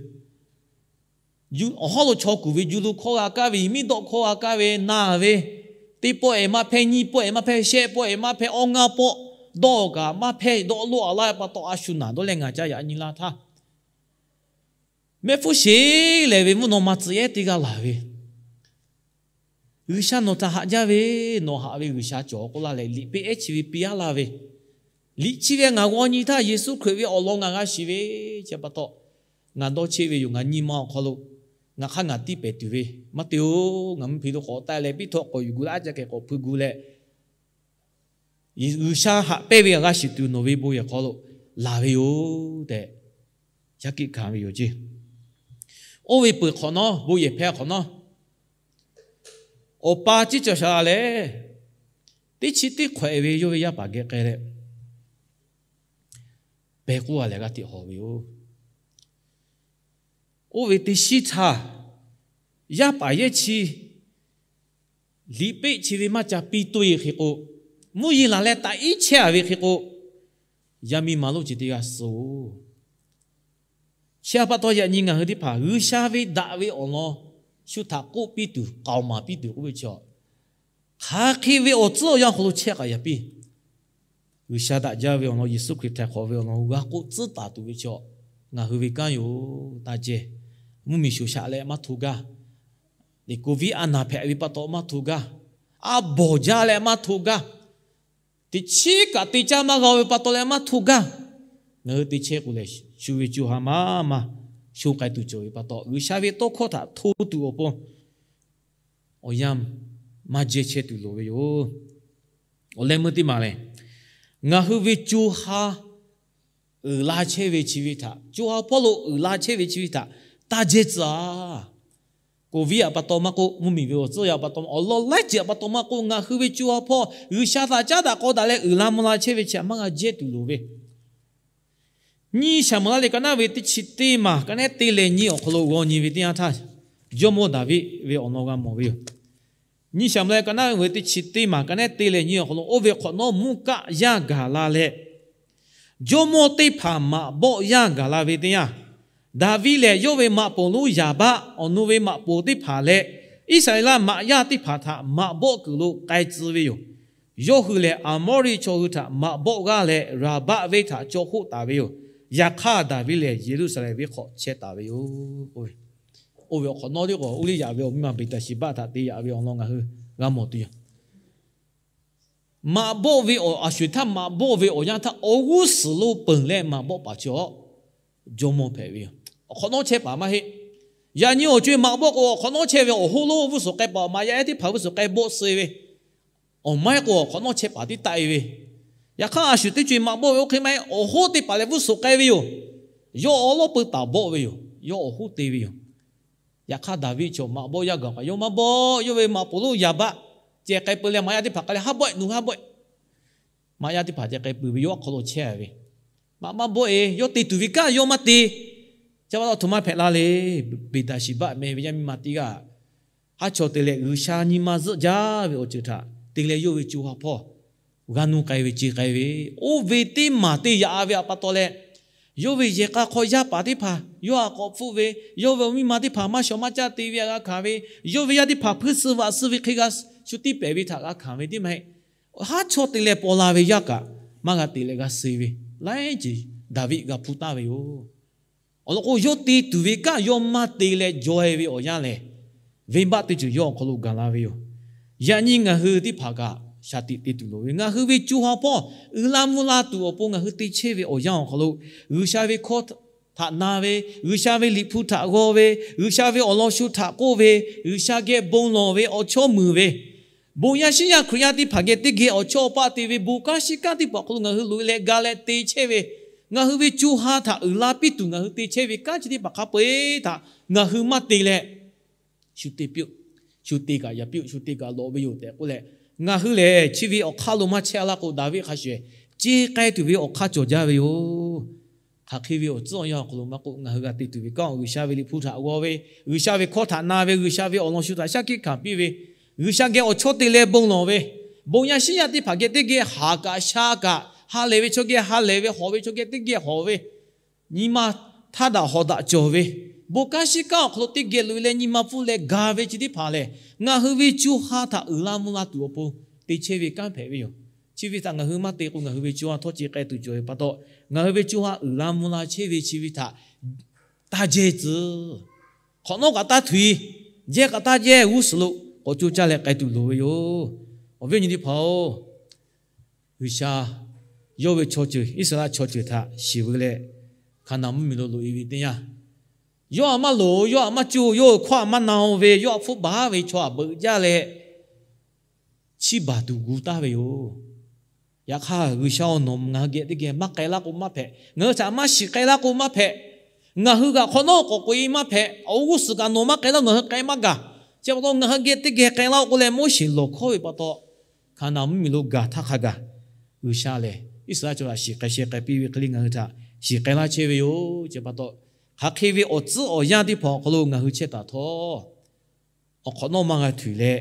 awˬ hawˉ lo chaw kuˬ ve ju lo hkawˇ g'a kaˇ ve, yehˬ miˉ dawˆ hkawˇ g'a kaˇ ve, na ve, teˇ pawˆ-ehˍ maˇ hpehˇ, nyiˇ pawˆ-ehˍ maˇ hpehˇ, shehˆ pawˆ-ehˍ maˇ hpehˇ, awˇ ngaˇ pawˆ dawˆ kaꞈ maˇ hpehˇ, dawˆ loˆ-a laˇ ve pa taw, a shu naˬ dawˇ leh ngaˬ ca yaꞈ nyi la htaˇ, mehˆ hpfuhˇ sheˍ lehˬ ve mvuhˇ naw ma tcuh ehˉ teˇ g'aˇ laˬ ve, G'uiˬsha nawˬ htaꞈ haꞈ jaˇ ve, nawˬ haꞈ ve G'uiˬsha cawˬ k'oˆ laˇ leh, liꞈ peˇ ehˉ chi ve piˇ-a laˇ ve, liꞈ chi ve ngaˬ g'aw nyi htaˇ Yeˍsuˆ Hkriꞈ ve awˬ lawn ngaˬ g'a shiˍ ve chi pa taw, ngaˬ dawˇ cheˆ ve yoˬ. Ngaˬ nyi ma awˬ hk'aw lo ngaˬ hk'aˇ ngaˬ tiˇ pehˍ tuˬ ve maˇ te-oˬ. Ngaˬ mvuhˇ hpe lo k'awꞈ taˆ leh piˉ htawꞈ k'awꞈ yuˬ gu leh, aˉ ca kehˬ k'awꞈ hpui gu leh, G'uiˬsha haꞈ pehnˇ ve g'a shiˍ tuˬ nawˬ ve bon yehˬ hk'aw lo laˬ ve yoˬ tehꞈ, shaˉ hkiˆ hkanˍ ve yoˬ ceˇ. Oˇ ve peuˬ hk'awꞈ nawˉ, bon yehˬ hpehˇ hk'awꞈ nawˉ, awˬ pa ciˉ cawˬ sha lehˬ, teˇ chi teˇ hk'awꞈ ve yawˇ ve yaˇ paˍ geh k'ai leh, pehˬ k'oˆ-a leh g'a teꞈ hawˬ ve yoˬ. Oˇ ve teˇ shiˉ htaˇ, yaˇ paˍ yehˇ chi liꞈ peˆ chi ve maˇ ca piˇ toˇ-e hk'e k'o, mvuhˇ yeˬ laˬ leh taꞈ iˉ chehˇ-a ve hk'e k'o, yaˇ miˇ ma lonˉ chi teˇ g'aˇ suh-oˬ. Chi pa taw yaꞈ nyi ngaˬ hui teˇ hpaˍ G'uiˬsha ve daꞈ ve awˬ lawn shu htaꞈ k'oˆ piˇ tuˬ, k'aoˍ maˍ piˇ tuˬ k'oˆ ve chi, hk'aˬ hk'e ve awˬ tcuhˉ awˬ yanˇ awˬ hk'aw lo chehˇ kaꞈ yaꞈ piˇ. G'uiˬsha daꞈ jaˇ ve awˬ lawn, Yeˍsuˆ Hkriꞈ htaiˍ hk'awꞈ ve awˬ lawn g'a k'oˆ tcuhˉ taˍ tuˬ ve chi, ngaˬ hui ve kanˉ yoˬ. Taˇ jehˇ. Mvuhˇmiˬ shoˍ shaꞈ leh maˇ hto gaˇ. Liꞈ hkoˍ viˉ a naˬ hpehꞈ ve pa taw maˇ hto gaˇ. A bawˬ jaˇ leh maˇ hto gaˇ. Teꞈ chiˉ kaꞈ te caˇ maˇ g'a ve pa taw leh maˇ hto gaˇ. Ngaˬ hui te chehˇ k'o lehˬ, shu ve co ha maˇ maˇ sho k'ai tuˬ cawˬ ve pa taw, G'uiˬsha ve tawˇ hkawˇ htaꞈ hto tuˬ awˬ pon awˬ yanˇ maˇ jehˇ chehˇ tuˬ loˍ ve yoˬ. Awˬ leh meuˇ teˇ maˬ lehˬ, ngaˬ hui ve co ha uiˍ la chehˇ ve chi ve htaꞈ, co ha hpawˇ lo uiˍ la chehˇ ve chi ve htaꞈ taˇ jehˇ tcuh-a. Covid aꞈ pa taw maˇ k'oˆ, mvuhˇmiˬ ve awˬ tcuhˇ yaˇ aꞈ pa taw, awˬ lawn laiˉ ceuˬ aꞈ pa taw maˇ k'oˆ, ngaˬ hui ve co ha hpawˇ G'uiˬsha htaꞈ caˉ daꞈ k'aw daꞈ leh uiˍ la mvuh la chehˇ ve chi htaꞈ maˇ g'a jehˇ tuˬ loˍ ve. Nyiˇ Saˍmo laˇ leh ka naˉ ve teˇ chi teˇ maˬ, ka naˉ teˇ leh nyi awˬ hk'aw lo g'aw nyi ve teˇ yanˇ htaˇ, jawˇmawˇ Daˍviˆ ve awˬ lawn g'a mawˬ ve yoˬ. Nyiˇ Saˍmo laˇ ka naˉ ve teˇ chi teˇ maˬ, ka naˉ teˇ leh nyi awˬ hk'aw lo, oˇ ve hk'awꞈ nawˉ mvuhˇ kaˆ yaˇ gaˬ la leh, jawˇmawˇ teˇ hpaˍ maꞈ bawˆ yaˇ gaˬ la ve teˇ yanˇ, Daˍviˆ lehˬ yawˇ ve maꞈ poˍ lonˉ Yaˍbaˆ, awˬ nu ve maꞈ poˍ teˇ hpaˍ leh Iˉsaˍreˍlaˆ maꞈ yaˇ teˇ hpaˍ htaꞈ maꞈ bawˆ kuiˬ lo k'ai tcuh ve yoˬ. Yawˇ hui lehˬ Aˍmawˇriˆ chaw hui htaꞈ maꞈ bawˆ g'aˇ leh, Raˍbaˆ venˇ htaꞈ caw hoˆ taˍ ve yoˬ. Yaꞈ hk'aˇ, Daˍviˆ lehˬ Yeˍruˆsaˍlehnˍ venˇ hk'aw chehˇ taˍ ve yoˬ. Oˇ ve awˬ hk'awꞈ nawˉ teˇ k'o, Uˇliˇyaꞈ ve awˬ miˇ ma Beˍtaˍsheˍbaˆ htaꞈ te yaꞈ ve awˬ lawn ngaˬ hui g'a mawˬ tuˬ yoˬ. Maꞈ bawˆ ve awˬ, a shuˍ htaˇ maꞈ bawˆ ve awˬ yanˇ htaˇ awˬ g'uˇ suhˍ lo peunˍ leh maꞈ bawˆ paˍ chi awˬ jawˇmawˇ hpehꞈ ve yoˬ. Awˬ hk'awꞈ nawˉ chehˇ paˍ maˇ heˆ. Yaꞈ nyi awˬ co-e maꞈ bawˆ k'o, awˬ hk'awꞈ nawˉ chehˇ ve awˬ hoˉ lonˉ g'uˇ suhˍ k'ai paˍ, maꞈ yaˇ ehˉ teˇ hpaˍ g'uˇ suhˍ k'ai bawˆ suh ve, awˬ maiˉ k'o awˬ hk'awꞈ nawˉ chehˇ paˍ tiˉ taˆ-e ve. Yaꞈ hk'aˇ, a shuˍ teˇ co-e maꞈ bawˆ ve oˇ hk'e maˇ heˆ, awˬ hoˉ teˇ paˍ lehˬ g'uˇ suhˍ k'ai ve yoˬ. Yawˇ awˬ lawˉ peu taˍ bawˆ ve yoˬ. Yawˇ awˬ hoˉ te ve yoˬ. Yaꞈ hk'aˇ, Daˍviˆ chaw maꞈ bawˆ yaˇ gaˬ kaꞈ yawˇ maˇ bawˆ. Yawˇ ve maꞈ poˍ lonˉ Yaˍbaˆ ceh k'ai peu leh maꞈ yaˇ teˇ hpaˍ k'ai leh, haˉ bawˆ-e, nawˬ hui haˉ bawˆ-e. Maꞈ yaˇ teˇ hpaˍ ceh k'ai peu ve, yawˇ awˬ hk'aw lo chehˇ ve, maꞈ maˇ bawˆ-e. Yawˇ te tuˬ ve kanˉ yawˇ maˇ te. Chi pa taw, aˬ htoꞈ ma hpehꞈ la le. Beˍtaˍsheˍbaˆ meh ve yaˇ miˇ ma teˇ g'aˇ haˉ chaw te leh G'uiˬsha nyi ma zuhˆ jaˇ ve awˬ ceuˬ htaꞈ te leh, yawˇ ve co ha hpawˇ g'a nuˇ k'ai ve, ce k'ai ve, oˇ ve teˇ maˬ te yaꞈ ve aꞈ pa taw leh, yawˇ ve yehˬ k'a hk'aw yaˇ paˍ teˇ hpaˍ yawˇ htaꞈ k'awꞈ hpfuhˆ ve, yawˇ ve awˬ miˇ ma teˇ hpaˍ maˇ shawˍ maˇ caˇ te ve htaꞈ g'a hkanˍ ve, yawˇ ve yaˇ teˇ hpaˍ hpuiˇ suh vaꞈ suh ve hk'e g'a shu tiˇ pehˍ ve htaꞈ g'a hkanˍ ve teˇ maˬ heˆ. Haˉ chaw te leh paw la ve yaˇ kaꞈ maˇ g'a te leh g'a suh ve, laiˉ ceuˬ Daˍviˆ g'a hpuˇ taˍ ve yoˬ. Awˬ lawn k'o, yawˇ te tuˬ ve kanˉ yawˇ maˇ te leh jaw-e ve awˬ yanˇ lehˬ, venˇbaˆ teˇ ceuˬ yawˇ awˬ hk'aw lo gaˬ la ve yoˬ. Yaꞈ nyi ngaˬ hui teˇ hpaˍ kaꞈ shaˍ tiꞈ te tuˬ loˍ ve, ngaˬ hui ve co ha hpawˇ uiˍ la mvuh la tuˬ awˬ pon ngaˬ hui te chehˇ ve awˬ yanˇ awˬ hk'aw lo, G'uiˬsha ve hkawˇ htaꞈ na ve, G'uiˬsha ve Liꞈ hpu htaꞈ g'aw ve, G'uiˬsha ve awˬ lawn shu htaꞈ k'oˆ ve, G'uiˬsha geh bon lawˬ ve awˬ chawˇ muiˬ ve, bon yaˇ shiˉ yaˇ Hkriꞈ yaˇ teˇ hpaˍ geh teˇ geh awˬ chawˇ awˬ paˆ te ve, bon kanˉ shiˉ kanˉ teˇ hpaˍ awˬ hk'aw lo ngaˬ hui loꞈ-e leh ga leh te chehˇ ve, ngaˬ hui ve co ha htaꞈ uiˍ la piˇ tuˬ ngaˬ hui te chehˇ ve kanˉ chi teˇ hpaˍ hk'a peu-eˬ htaꞈ ngaˬ hui maˇ te leh, shu te piˇ-oˆ, shu te kaꞈ yaꞈ piˇ-oˆ, shu te kaꞈ lawꞈ ve yoˬ tehꞈ k'oˆ leh, ngaˬ hui lehˬ chi ve awˬ hk'aˇ lo maˇ chehˇ laˇ k'o, Daˍviˆ hk'a shuˍ shuˍ ce k'ai tuˬ ve awˬ hk'aˇ cawˬ jaˇ ve yoˬ. Hk'aˬ hk'e ve awˬ tcuhˉ awˬ yanˇ awˬ hk'aw lo maˇ k'oˆ, ngaˬ hui g'a te tuˬ ve kanˉ, G'uiˬsha ve Liꞈ hpu htaꞈ g'aw ve, G'uiˬsha ve hkawˇ htaꞈ na ve, G'uiˬsha ve awˬ lawn shu htaꞈ shaˉ hkiˆ hkanˍ piˇ ve, G'uiˬsha geh awˬ chawˇ te leh bon lawˬ ve, bon yaˇ shiˉ yaˇ teˇ hpaˍ geh teˇ geh haˍ kaꞈ sha kaꞈ, ha lehˬ ve chaw geh ha lehˬ ve, hawˍ ve chaw geh teˇ geh hawˍ ve, nyi ma htaˇ daꞈ hawˍ daꞈ cawˬ ve, bon kanˉ shiˉ kanˉ awˬ hk'aw lo teˇ geh loꞈ-e leh nyi ma pfuhˇ leh ga ve chi teˇ hpaˍ lehˬ, ngaˬ hui ve co ha htaꞈ uiˍ la mvuh la tuˬ awˬ pon te chehˇ ve kanˉ hpehꞈ ve yoˬ. Chi ve htaꞈ ngaˬ hui maˇ te k'o, ngaˬ hui ve co ha htawˇ ce k'ai tuˬ cawˬ ve pa taw, ngaˬ hui ve co ha uiˍ la mvuh la chehˇ ve chi ve htaꞈ taˇ jehˇ tcuh. Hk'awꞈ nawˉ kaꞈ taˇ htoꞈ-i, jehˇ kaꞈ taˇ jehˇ, g'uˇ suhˍ lo k'awꞈ co caˇ leh k'ai tuˬ loˍ ve yoˬ. Awˬ viˉ awˬ nyi teˇ hpaˍ-oˬ, G'uiˬsha yawˇ ve chaw ceuˬ, Iˉsaˍreˍlaˆ chaw ceuˬ htaꞈ shiˍ veu leh, Hkaˍnanˍ mvuhˇmiˬ lo loꞈ-e ve teˇ yanˇ, yawˇ htaꞈ maˇ loˍ, yawˇ htaꞈ maˇ coˇ, yawˇ hkawˇ htaꞈ maˇ na-o ve, yawˇ htaꞈ hpfuhˆ baˬ ve chaw htaꞈ beuꞈ jaˇ leh, chiˇ baˬ tuˬ gu taˍ ve yoˬ. Yaꞈ hk'aˇ, G'uiˬsha-oˬ, nawˬ ngaˬ hui geh teˇ geh maˇ k'ai laˇ k'o maˇ hpehꞈ. Ngaˬ hui htaꞈ maˇ shiˍ k'ai laˇ k'o maˇ hpehꞈ. Ngaˬ hui kaꞈ hk'awꞈ nawˉ k'awꞈ k'oꞈ-e maˇ hpehꞈ. Awˬ g'uˇ suhˍ kaꞈ nawˬ maˇ k'ai laˇ, ngaˬ hui k'ai maˇ gaˬ. Chi pa taw ngaˬ hui geh teˇ geh k'ai laˇ-oˆ k'oˆ leh Moˉseˍ lawˬ hkawˇ ve pa taw, Hkaˍnanˍ mvuhˇmiˬ lo gaˬ htaˇ hk'a gaˬ, G'uiˬsha lehˬ Iˉsaˍreˍlaˆ chaw htaꞈ shiˍ k'ai sheh k'ai piˇ ve hk'e le, ngaˬ hui htaꞈ shiˍ k'ai laˇ chehˇ ve yoˬ. Chi pa taw, hk'aˬ hk'e ve awˬ tcuhˉ awˬ yanˇ teˇ hpaˍ awˬ hk'aw lo ngaˬ hui chehˇ taˍ htawˇ, awˬ hk'awꞈ nawˉ maˇ g'a htoꞈ-e leh,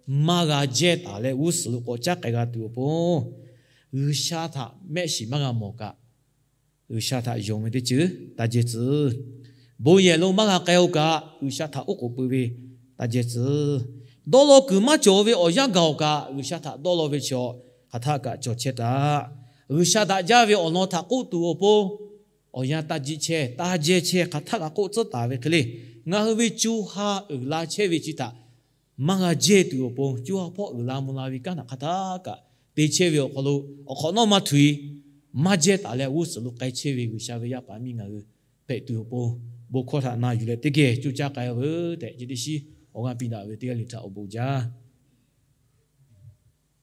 maˇ g'a jehˇ taˍ leh g'uˇ suhˍ lo k'awꞈ caˉ k'ai g'a tuˬ awˬ pon, G'uiˬsha htaꞈ mehˆ shiˍ maˇ g'a mawˬ kaꞈ, G'uiˬsha htaꞈ yonˍ ve teˇ ceuˬ taˇ jehˇ tcuh. Bon yehˬ lo maˇ g'a k'ai-o kaꞈ, G'uiˬsha htaꞈ oˉ k'oˍ pui ve taˇ jehˇ tcuh. Dawˇ law kuiˬ maˇ cawˬ ve awˬ yanˇ gaˬ-oˬ kaꞈ, G'uiˬsha htaꞈ dawˇ law ve chaw hk'aˬ htaˆ kaꞈ cawˬ chehˇ taˍ. G'uiˬsha daꞈ jaˇ ve awˬ lawn htaꞈ k'oˆ tuˬ awˬ pon, awˬ yanˇ taˇ jiˆ chehˇ, taˇ jehˇ chehˇ, hk'aˬ htaˆ kaꞈ k'oˆ tcuhˉ taˍ ve hk'e le, ngaˬ hui ve co ha uiˍ la chehˇ ve chi htaꞈ maˇ g'a jehˇ tuˬ awˬ pon, co ha hpawˇ uiˍ la mvuh la ve kanˉ htaꞈ hk'aˬ htaˆ kaꞈ te chehˇ ve awˬ hk'aw lo, awˬ hk'awꞈ nawˉ maˇ htoꞈ-e, maˇ jehˇ taˍ leh g'uˇ suhˍ lo k'ai chehˇ ve G'uiˬsha ve yaˇ paˍ miˇ ngaˬ hui hpehꞈ tuˬ awˬ pon, bon hkawˇ htaꞈ na yuˬ leh teˇ geh coˇ caˇ k'ai veuˬ tehꞈ, chi teˇ shiˉ awˬ g'aˇ piˇ daꞈ ve teˇ g'aˇ le htaꞈ awˬ bon jaˇ.